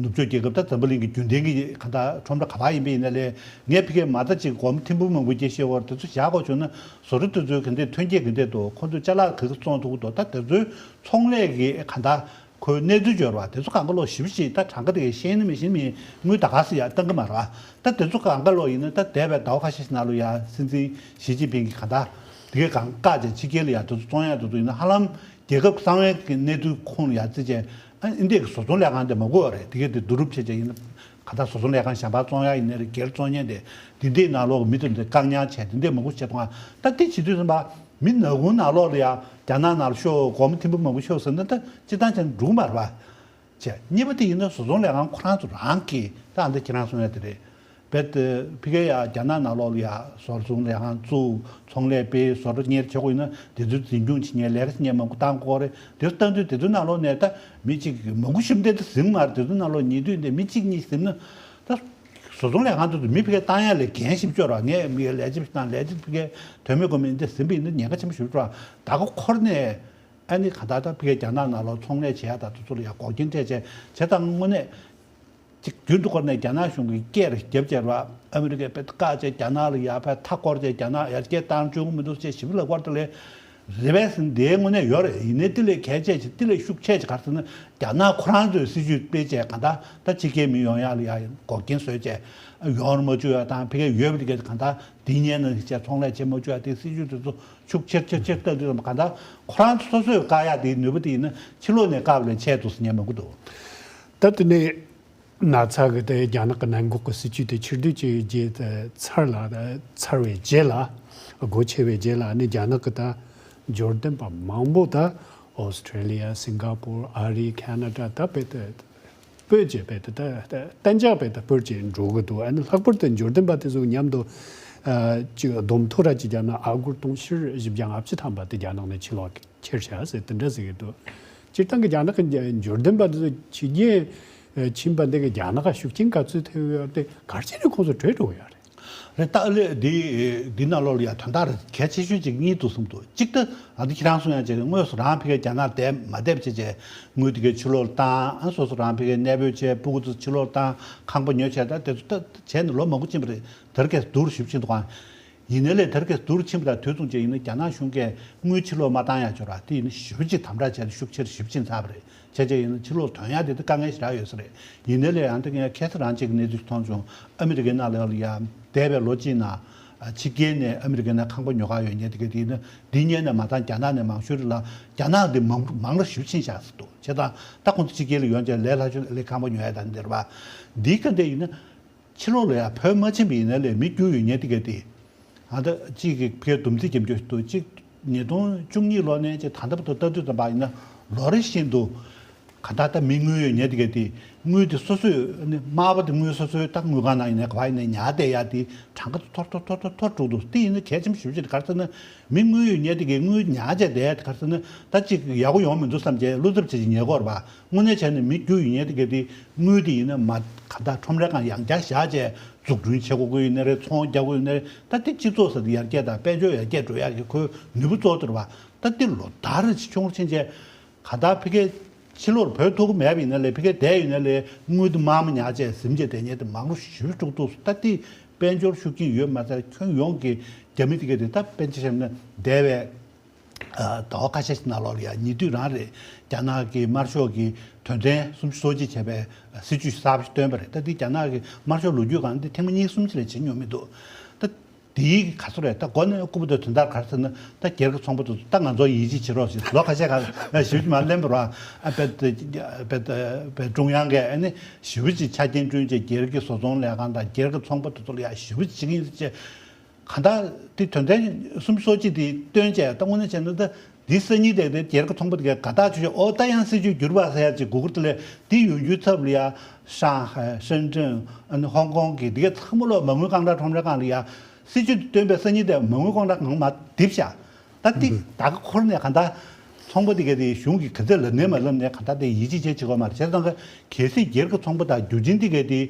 ནུབ་ཕྱོགས་རྒྱལ་ཁབ་ད་འཛམ་བུ་གླིང་གི་རྒྱུན་ལྡན་གྱི་གང་ལྟར་ཁྲོམ་ར་ག་པར་ཡིན་པ་ཡིན་ན་ལས་ངས་ཕ་གིའི་མ་རྩ་ཅིག་སྒོར་མོ་ཐེར་འབུམ་མང་པོ་སྐྱེ་ཤེས་བར་དེ་ཚོ་བཞག་དགོས་བྱུང་ན་བཟོ་གྲྭ་དེ་ཚོའི་ག་འདྲས་ཐོན་སྐྱེད་ག་འདྲས་འདུག་ཁོ་ཚོས་ཅ་ལག་ག་གི་བཙོང་ཐུབ་ཀྱི་འདུག་ད་དེ་ཚོའི་ཚོང་ལས་ཀྱི་གང་ལྟར་ཁོའི་གནས་ཚུལ་འབྱོར་བ་དེ་ཚོ་གང་ག་ལོག་ཞིབ་ཞིབ་ད་གྲངས་ཀ་དེ་ག་ཤེས་ནི་མི་ཤེས་མི་དངུལ་ད་ག་སེ་ཡ་བཏང་གི་མ་རེད་བ། ད་དེ་ཚོ་གང་ག་ལོག་ཡིན་ན་ད་འདས་པའི་ཟླ་བ་ཁ་ཤས་ཤིག་ནང་ལོག་ཡ་སྲིད་འཛིན་ཞི་ཅིན་ཕིང་གིས་གང་ལྟར་དེ་གའི་གང་བཀག་བྱས་ཕྱི་རྒྱལ་ལ་ཡ་དེ་ཚོ་བཙོང་ཡ་དེ་ཚོ་ཡིན་ན་ཧ་ལམ། རྒྱལ་ཁབ་གསང་བའི་གི་གནས་ཚུལ་ཁོངས་ལ་ཡར་བརྩིས་བྱས་ཨ་ཨིན་ཌི་ཡ་གི་བཟོ་ཚོང་ལས་ཁང་དེ་མ་དགོས་པ་རེད། དེ་གས་དེ་བསྡུ་རུབ་བྱས་བྱས་ཡིན་ན་ག་ད་བཟོ་ཚོང་ལས་ཁང་གཞན་པ་བཙོང་ཡ་ཡིན་ནའི་རེད། སྒེར་བཙོང་མཁན་དེ་དེ་འདྲའི་ནང་ལོགས་མི་དེ་འདྲ་བཀག་ཉར་བྱས་དེ་འདྲའི་མང་པོ་བྱས་སོང་ང་། ད་དེ་བྱེད་དུས་ཙམ་པ་མི་ནག་ཁུང་ནང་ལོགས་ལ་ཡ་རྒྱ་ནག་ནང་ལ་ཤོག་སྒོར་མོ་ཐེར་འབུམ་མང་པོ་ཤོག་ཟེར་ན་ད་སྤྱིར་བཏང་བྱས་ན་འགྲུག་མ་རེད་པ། བྱས། གཉིས་པ་དེ་ཡིན་ན་བཟོ་ཚོང་ལས་ཁང་ཁོ་རང་ཚོ་རང་གིས་ད་ཨ་འདི་ཁྱེད་རང་གསུང་ཡ་དེ་རེད། རྦད་དེ་ཕ་གིར་ཡ་རྒྱ་ནག་ནང་ལོགས་ལ་ཡ་བཟོ་ཚོང་ལས་ཁང་བཙུགས། ཚོང་ལས་སྤེལ། བཟོ་གྲྭ་གཉེར་བྱེད་དགོས་ཡིན་ན་དེ་ཚོའི་འཛིན་སྐྱོང་བྱེད་མཁན་ལས་ཀ་བྱེད་མཁན་མང་པོ་བཏང་དགོས་རེད། དེ་ཚོ་བཏང་དུས་དེ་ཚོའི་ནང་ལོགས་ནས་ད་མི་གཅིག་མང་པོ་ཞིག་འདི་འདྲ་ཟིན་མ་རེད། དེ་ཚོའི་ནང་ལོགས་ཉེ་དུས་འདི་མི་གཅིག་གཉིས་ཟིན་ན་ད་བཟོ་ཚོང་ལས་ཁང་དེ་ཚོ་མི་ཕ་གིར་བཏང་ཡ་ལས་འགན་ཞིག་ཤོར་བ། ངས་མི་ལས་བྱེད་བཏང་ལས་བྱེད་ཕ་གིར་དོན་མེད་དགོས་མེད་འདི་ཟིན་པ་ཡིན་ན་ཉེན་ཁ་ཆེན་པོ་ཞིག་འགྲོ་བ། ད་ག་འཁོར་ནས། ཨ་ནི་ག་ད་ལྟ་ཕ་གིའི་རྒྱ་ནག་ནང་ལོགས་ཚོང་ལས་བྱེད་ཡ་དང་དེ་ཚོ་ལ་ཡང་འགོག་རྐྱེན་སྤྲད་བྱས་བྱས་ཙང་དངོས་གནས་ཅིག་རྒྱུན་དུ་བསྐོར་ནས་རྒྱ་ནག་གཞུང་གིས་སྐད་རེ་བརྒྱབ་བྱས་ར་ཨ་མི་རི་ཀས་དཔེ་བཀག་བྱས་རྒྱ་ནག་ལ་ཡར་ཕར་མཐའ་བསྐོར་བྱས་རྒྱ་ནག་ཡར་རྒྱས་བཏང་བཅུག་གི་མི་འདུག་ཅེས་ཞིབ་ལ་བསྐོར་དེ་ལས་རེ་བས་ཟིན་དེའི་དངོས་གནས་ཡོད་རེད། ཡིན་ནའི་དེ་ལས་གལ་ཆེ་ཆེ་དེ་ལས་ཤུགས་ཆེ་ཆེ་ག་རེ་ཟེར་ན་རྒྱ་ནག་ཁོ་རང་ཚོའི་སྲིད་ཇུས་སྤེལ་བྱས་ག་ད་ད་ཕྱི་རྒྱལ་མི་ཡོང་ཡག་ལ་ཡང་འགོག་རྐྱེན་བཟོས་བྱས་ཡོང་ར་མ་བཅུག་ཡ་དང་ཕ་གིར་ཡོད་པ་དེ་གས་ག་ད་དེ་ཉན་ན་བྱས་ཚོང་ལས་བྱེད་མ་བཅུག་ཡ་དེ་སྲིད་ཇུས་དེ་ཚོ། ཤུགས་ཆེར་ཆེར་ཆེར་བཏང་དུས་ཙམ་གང་ལྟར་ཁོ་རང་ཚོ་སོ་སོས་བཀག་ཡག་དེའི་ནུས་པ་དེ་ཡིན་ན་ཕྱི་ལོགས་ནས་བཀག་པ་ལས་ཆེ་འདུག་ཟེར་ཉན་མི་དགོས་འདུག་ད་དེ་ནས་ན་ཚ་གི་དེ་རྒྱ་ནག་གི་ནད་འགོག་གི་སྲིད་ཇུས་དེ་ཕྱིར་བསྡུ་བྱས་རྗེས་དེ་ཚར་ལ་ཚར་བའི་རྗེས་ལ་སྒོ་ཕྱེ་བའི་རྗེས་ལ་ནི་རྒྱ་ནག་གི་ད་འབྱོར་ལྡན་པ་མང་པོ་ད་ཨོ་སི་ཁྲེ་ལི་ཡ། སིང་ག་པུར། ཨ་རི། ཁ་ན་ཌ། ད་དཔེ་དེ། སྤོས་ཀྱི་དཔེ་དེ་ད་གཏན་འཇགས་དཔེ་དེ་སྤོས་ཀྱི་འགྲོ་གི་འདུག་ཨ་ནི་ལྷག་པར་དུ་འབྱོར་ལྡན་པ་དེ་ཚོ་མཉམ་དུ་ཨ་ཅིག་བསྡོམས་ཐོ་ར་ཅིག་བརྒྱབ་ན་ཨ་སྒོར་དུང་ཕྱུར་བཞི་བརྒྱ་ལྔ་བཅུ་ཐམ་པ་དེ་རྒྱ་ནག་ནས་ཕྱིར་ལོག་ཁྱེར་བཞག་ཟེར་དེ་འདྲ་ཟེར་གི་འདུག་སྤྱིར་བཏང་གི་རྒྱ་ནག་གི་འབྱོར་ལྡན་པ་དེ་ཚོ་ཕྱི་རྒྱལ་ཕྱིན་པ་འདི་གི་རྒྱ་ནག་ག་ཤུགས་རྐྱེན་ག་ཚོད་ཐེབས་ཡོད་དེ་ག་རེ་བྱས་ནས་ཁོང་ཚོ་བྲོས་འགྲོ་གི་ཡོད་རེད། རེད། ད་ཨ་ལས་འདི་འདི་ནང་ལོགས་ལ་ཡང་དོན་དག་རེ་གལ་ཆེ་ཤོས་ཅིག་གཉིས་འདུག་བསམ་འདུག་གཅིག་ད་ཨ་འདི་ཁྱེད་རང་གསུང་ཡ་ཅིག་དངོས་སུ་རང་ཕ་གིར་རྒྱ་ནག་བསྡད་མ་བསྡད་བྱས་བྱས་དངུལ་དེ་གའི་ཕྱི་ལོགས་ལ་བཏང་ཨ་སོ་སོ་རང་ཕ་གིར་གནས་སྤོས་བྱས་སྤུ་གུ་ཚོ་ཕྱི་ལོགས་ལ་བཏང་ཁང་པ་ཉོས་བྱས་ད་དེ་ཚོ་ད་བྱས་ནས་ལོ་མང་པོ་ཕྱིན་པ་རེད། དེར་གས་སྡུག་རུ་ཞིབ་ཕྱིན་འདུག་ཨ། ཡིན་ནའི་ལས་དེར་གས་སྡུག་རུ་ཕྱིན་པ་དང་དུས་མཚུངས་བྱས་ཡིན་ན་རྒྱ་ནག་གཞུང་གིས་དངུལ་ཕྱི་ལོགས་མ་བཏང་ཡ་ཅོ་ར་དེ་ཡིན་ན་ཞེ་པོ་ཅིག་དམ་དྲག་བྱས་ནས་ཤུགས་ཆེར་ཞིབ་ཕྱིན་ཚར་བ་རེད། བྱས་བྱས་ཡིན་ན་ཕྱི་ལོགས་ཐོན་ཡག་དེ་ད་དཀའ་ངལ་ཞེ་དྲག་ཡོད་ས་རེད། ཡིན་ནའི་ལས་ཡང་ད་ངས་ཁ་སང་རང་གཅིག་གི་གནས་ཚུལ་ཞིག་མཐོང་བྱུང་། ཨ་མི་རི་ཀའི་ནང་ལ་ཡང་འདས་པའི་ལོ་གཅིག་ནང་ཕྱི་རྒྱལ་ནས་ཨ་མི་རི་ཀའི་ནང་ཁང་པ་ཉོ་ག་ཡོད་མཁན་དེ་ག་དེ་ཡིན་ན་འདི་ཉིད་ནས་མ་བཏང་རྒྱ་ནག་ནས་མང་ཤོས་རེད་ལ། རྒྱ་ནག་འདི་མང་མང་ལ་ཞེ་པོ་ཕྱིན་བཞག་ཟེར་འདུག་བྱས་ཙང་ད་ཁོང་ཚོ་ཕྱི་རྒྱལ་ལ་ཡོང་བྱས་ལས་སླ་ཤོས་ལས་ཁང་པ་ཉོ་ཡ་དང་འདིར་བ་འདི་ག་འདི་ཡིན་ན། ཕྱི་ལོགས་ལ་ཡང་བོད་མ་ཕྱིན་པ་ཡིན་ན་ལས་མི་རྒྱུ་ཡོད་མཁན་དེ་ག་དེ། ཨ་ད་གཅིག་གི་ཕའི་བསྡོམས་རྩིས་རྒྱབ་རྒྱུ་ཞིག་འདུག་གཅིག་ཉིས་སྟོང་བཅུ་གཉིས་ལོ་ནས་ཅིག་ད་ལྟ་བར་དུ་ལྟ་དུས་ཙམ་པ་ཡིན་ན་ལོ་རེ་བཞིན་དུ་ག་ད་ལྟ་མི་དངུལ་ཡོད་མཁན་དེ་ག་དེ་དངུལ་དེ་སོ་སོས་ནི་དམར་པོ་དེ་དངུལ་སོ་སོའི་ད་དངུལ་ཁང་ནང་ཡིན་ན་ག་བ་ཡིན་ན་ཉར་བསྡད་ཡ་དེ་གྲངས་ཀ་མཐོར་མཐོར་མཐོར་མཐོར་མཐོར་འགྲོ་འདུག་དེ་ཡིན་ན་གལ་ཆེན་པོ་ཞེ་པོ་ཅིག་རེད། ག་རེ་ཟེར་ན་མི་དངུལ་ཡོད་མཁན་དེ་གའི་དངུལ་ཉར་བྱས་བསྡད་ཡ་དེ་ག་རེ་ཟེར་ན་ད་ཅིག་ཡག་པོ་ཡོང་མི་འདུག་བསམ་བྱས་བློ་འཚབ་བྱས་བྱས་ཉལ་གི་ཡོད་རེད་པ། དངོས་གནས་བྱས་ན་མི་རྒྱུ་ཡོད་མཁན་དེ་ག་དེ་དངུལ་དེ་ཡིན་ན་མ་ག་ད་ཁྲོམ་རའི་སྒང་ཡང་བསྐྱར་བཞག་བྱས་འཛུགས་སྐྲུན་བྱེད་དགོས་ཀྱི་ཡོད་ནི་རེད། ཚོང་རྒྱག་དགོས་ཡོད་ནི་རེད། ད་དེ་སྤྱི་ཚོགས་ཟེར་དེ་ཡར་རྒྱས་དང་དཔལ་འབྱོར་ཡར་རྒྱས་འགྲོ་ཡག་གི་ཁོའི་ནུས་པ་གཙོ་བོ་དེ་རེད་པ། ད་དེ་ལོ་ལྟར་རེ་ཆུང་རུ་ཕྱིན་བྱས་ག་ད་ཕ་གིའི་ཕྱི་ལོགས་བོད་ཐུག་གི་མེད་པ་ཡིན་ན་ལས་ཕ་གིར་བསྡད་ཡོད་ན་ལས་དངུལ་དེ་དམར་མོ་ཉར་བྱས་ཟིན་བྱས་བསྡད་མཁན་དེ་མང་པོ་ཞེ་པོ་འདུག་ད་དེ་དཔལ་འབྱོར་ཤུགས་རྐྱེན་ཡོད་མ་ཚད་ཁྱོན་ཡོངས་ཀྱི་རྒྱ་མི་དེ་ག་དེ་ད་དཔེར་ན་ཆ་བཞག་ན་འདས་པའི་ཟླ་བ་ཁ་ཤས་ཤིག་ནང་ལོགས་ལ་ཡང་ཉེ་དུས་རང་རེད། རྒྱ་ནག་གི་དམར་ཤོག་གི་དོན་ཚན་སུམ་ཅུ་སོ་གཅིག་བྱས་པའི་སྲིད་ཇུས་གསར་པ་ཞིག་བཏོན་པ་རེད། ད་འདི་རྒྱ་ནག་གི་དམར་ཤོག་ལོ་རྒྱུས་སྒང་འདི་ཐེངས་མ་གཉིས་གསུམ་ཅིག་ལས་བྱེད་མྱོང་མི་འདུག་ད་འདིའི་ག་ཚོད་རེད། ད་མགོ་ནས་རྐུབ་ཏུ་དོན་དག་ག་རེ་ཟེར་ན་ད་སྒེར་གྱི་ཚོང་པ་དེ་ཚོ་ད་ང་ཚོ་ཡིད་ཆེས་བྱེད་རོགས་ཞེས་ལོ་ཁ་ཤས་ཁ་ཞིབ་ཅིག་མ་ལེན་པར་ཨ་པད་པད་པད་ཀྲུང་དབྱང་གིས་ཨ་ནི་ཞེ་པོ་ཅིག་ཆ་རྐྱེན་བསྐྲུན་བྱས་སྒེར་གྱི་བཟོ་ཚོང་ལས་ཁང་དང་སྒེར་གྱི་ཚོང་པ་དེ་ཚོ་ལ་ཡ་ཞེ་པོ་ཅིག་བྱེད་ཀྱི་ཡིན་ཟེར་བྱས། གང་ལྟར་དེ་དོན་ཚན་སུམ་ཅུ་སོ་གཅིག་དེ་བཏོན་བྱས་ད་དངོས་གནས་བྱས་ན་ད་འདི་སང་ཉིན་དེ་དེ་སྒེར་གྱི་ཚོང་པ་དེ་གས་དགའ་ཐག་ཆོད་ཆོད་ཨོ་ད་ཡང་སྲིད་ཇུས་འགྱུར་བ་ཟེར་ཡ་ཅིག་གོ་གི་རེད། དེ་ལས་དེ་ཡོང་རྒྱུའི་ཚབ་ལ་ཡ་ཧྲང་ཧའེ་ཧྲེན་ཀྲེན་ཨ་ནི་ཧོང་ཀོང་གི་དེ་གས་ཚང་མ་ལོ་མ་དངུལ་རྐང་གྲངས་ཁྲོམ་ར་སྒང་ལ་ཡ་སྲིད་ཇུས་དེ་བཏོན་པའི་སང་ཉིན་དེ་མ་དངུལ་རྐང་གྲངས་གང་མ་རྡིབ་བཞག་ད་དེ་ད་ག་འཁོར་ནས་གང་ལྟར་ཚོང་པ་དེ་གས་དེ་གཞུང་གིས་ག་ཚད་ལབ་ནའི་མ་ལབ་ནའི་གང་ལྟར་དེ་ཡིད་ཆེས་བྱེད་བྱེད་དགོས་མ་རེད། བྱས་ཙང་གལ་སྲིད་སྒེར་གྱི་ཚོང་པ་དང་རྒྱུ་ཆེན་དེ་གས་དེ།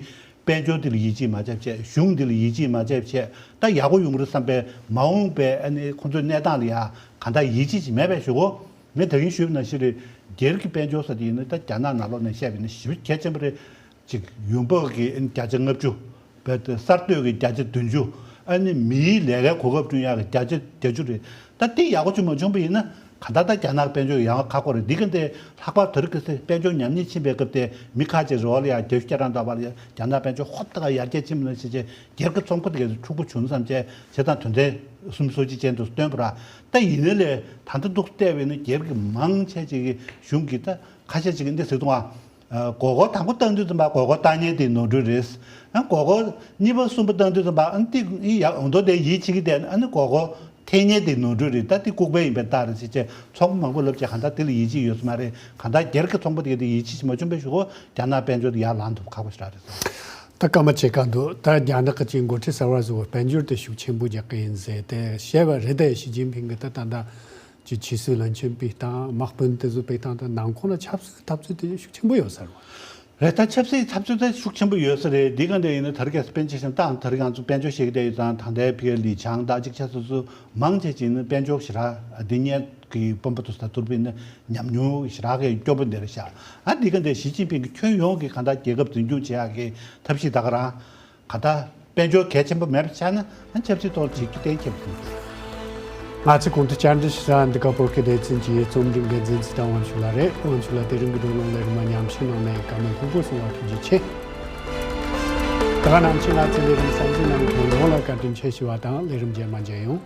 དཔལ་འབྱོར་འདི་ལ་ཡིད་ཆེས་མ་བྱས་བྱས། གཞུང་འདི་ལ་ཡིད་ཆེས་མ་བྱས་བྱས། ད་ཡག་པོ་ཡོང་གི་རེད་བསམ་པའི་མ་འོངས་པའི་ཨ་ནི་ཁོང་ཚོའི་གནས་སྟངས་ལ་ཡང་གང་ལྟར་ཡིད་ཆེས་ཅིག་མེད་པའི་ཞུ་གོ། ངས་ད་གིན་ཞུས་པ་ནང་བཞིན་རེད། སྒེར་གྱི་དཔལ་འབྱོར་ཟེར་དེ་ཡིན་ན་ད་རྒྱ་ནག་ནང་ལོགས་ནས་བཤད་པ་ཡིན་ན་ཞེ་པོ་གལ་ཆེན་པོ་རེད། ཅིག་ཡོང་འབབ་ཀྱི་ཨ་ནི་བརྒྱ་ཆ་ལྔ་བཅུ། བས་ཏེ་གསར་གཏོད་ཀྱི་བརྒྱ་ཆ་བདུན་ཅུ། ཨ་ནི་མིའི་ལས་ཀའི་གོ་སྐབས་བསྐྲུན་ཡག་གི་བརྒྱ་ཆ་བརྒྱད་ཅུ་རེད། ད་དེ་ཡག་པོ་ཅིག་མ་བྱུང་པ་ཡིན་ན་ག་ད་ད་རྒྱ་ནག་དཔལ་འབྱོར་ཡང་ཁག་པོ་རེད། འདི་ག་འདི་ལྷག་པར་དེ་རིང་ཁ་སང་དཔལ་འབྱོར་ཉམས་ཉེས་ཕྱིན་པའི་སྐབས་དེ་མི་ཁ་ཅིག་རེ་བ་ལ་ཡང་རྒྱ་ཤུ་སྐྱ་རང་ད་བར་ཡང་རྒྱ་ནག་དཔལ་འབྱོར་ཧོབ་ཏེ་ག་ཡར་རྒྱས་ཕྱིན་པ་ནང་བཞིན་བྱས་སྒེར་གྱི་ཚོང་པ་དེ་གས་འཁྲུག་པོ་བྱུང་བསམ་བྱས་བྱས་དང་དོན་ཚན་སུམ་ཅུ་སོ་གཅིག་ཅན་དུ་བཏོན་པ་ར། ད་ཡིན་ནའི་ལས་ད་ལྟ་འདུག་བལྟས་པས་ན་སྒེར་གྱི་མང་ཆེ་ཅིག་གི་གཞུང་གིས་ད་ཁ་ཤས་ཅིག་གིས་འདི་ཟེར་འདུག་ཨ། ཨ་སྒོར་སྒོར་དང་པོ་བཏང་དུས་ཙམ་པ་སྒོར་སྒོར་བཏང་མཁན་དེ་ནོར་འཁྲུལ་རེད། ཨ་སྒོར་སྒོར་གཉིས་པ་གསུམ་པ་བཏང་དུས་ཙམ་པ་ཨ་ནི་ཡ་འོང་དོ་དེ་ཡིད་ཆེས་ཀྱི་དེ་ཨ་ནི་སྒོར་སྒོར་འཐེན་མཁན་དེ་ནོར་འཁྲུལ་རེད། ད་དེ་ལྐུགས་པ་ཡིན་པའི་རྟགས་རེད་ཟེར་བྱས་ཚོང་པ་མང་པོ་ལབ་བྱས་གང་ལྟར་དེ་ལ་ཡིད་ཆེས་ཡོད་ས་མ་རེད། གང་ལྟར་སྒེར་གྱི་ཚོང་པ་དེ་ག་དེ་ཡིད་ཆེས་ཅིག་མ་བྱུང་བའི་གཞུག་གུ་རྒྱ་ནག་དཔལ་འབྱོར་དེ་ཡར་ལངས་ཐུབ་ཁག་པོ་ཞེ་དྲག་རེད་ཟེར། ད་སྐར་མ་ཕྱེད་ཀ་འདུག་ད་རྒྱ་ནག་གི་ཅིག་འགོ་ཁྲིད་གསར་བ་ཚོས་དཔལ་འབྱོར་དེ་ཤུགས་ཆེན་པོ་རྒྱག་གི་ཡིན་ཟེར་ཏེ་བཤད་པ་རེད་དེ་ཞི་ཅིན་ཕིང་གིས་ད་ད་ལྟ། ཀྱི་ཕྱི་སྲིད་བློན་ཆེན་སྤེལ་སྟངས་དམག་དཔོན་དེ་ཚོ་སྤེལ་སྟངས་དང་ནང་ཁོངས་ལ་ཆབ་སྲིད་འཐབ་རྩོད་དེ་ཤུགས་ཆེན་པོ་ཡོད་ས་རེད། རེད། ད་ཆབ་སྲིད་འཐབ་རྩོད་དེ་ཤུགས་ཆེན་པོ་ཡོད་ས་རེད། འདི་ག་འདྲ་ཡིན་ན་ད་རེས་ཀྱི་དཔེར་ན་ཆ་བཞག་ན་ད་རེས་ང་ཚོ་དཔལ་འབྱོར་བཤད་ཀྱི་བསྡད་ཡོད་ཙང་ད་ལྟའི་ཕ་གིའི་ལི་ཆང་དང་ཅིག་ཆ་སོ་སོ་མང་ཆེ་ཅིག་ནི་དཔལ་འབྱོར་ཞེ་དྲག་འདི་གཉིས་ཀྱི་དཔོན་པོ་དེ་ཚོ་ད་ཐུར་པའི་ནི་ཉམས་མྱོང་ཞེ་དྲག་གི་སྐྱོ་པོ་འདི་རེད་ཤག་ཨ་འདི་ག་འདྲ་ཞི་ཅིན་ཕིང་གིས་ཁྱོན་ཡོངས་ཀྱི་གང་ལྟར་རྒྱལ་ཁབ་འཛིན་སྐྱོང་བྱེད་ཡག་གི་ཐབས་ཤེས་ད་ག་རང་། ག་ད་དཔལ་འབྱོར་གལ་ཆེན་པོ་མེད་པ་ཆགས་ན་ཨ་ཆབ་སྲིད་ཐོག་བྱེད་རྒྱུ་གཏན་འཁེལ་བ་ཡིན། ང་ཚོས་གོང་དུ་བཅར་འདྲི་ཞུ་ས་འདི་ག་བོད་སྐད་སྡེ་ཚན་གྱི་རྩོམ་སྒྲིག་འགན་འཛིན་ཚེ་བརྟན་དབང་ཕྱུག་ལགས་རེད། དབང་ཕྱུག་ལགས་དེ་རིང་གི་བགྲོ་གླེང་ལས་རིམ་མ་ཉམས་ཞིབ་གནང་ནས་བཀའ་མོལ་ཕུལ་དགོས་གསུང་བ་ཐུགས་རྗེ་ཆེ། ད་ག་ནང་བཞིན་ང་ཚོའི་ལས་རིམ་གསན་གཟིགས་གནང་མཁན་ཡོངས་ལ་བཀའ་དྲིན་ཆེ་ཞུ་བ་དང་ལས་རིམ་རྗེས་མ་མཇལ་ཡོང་།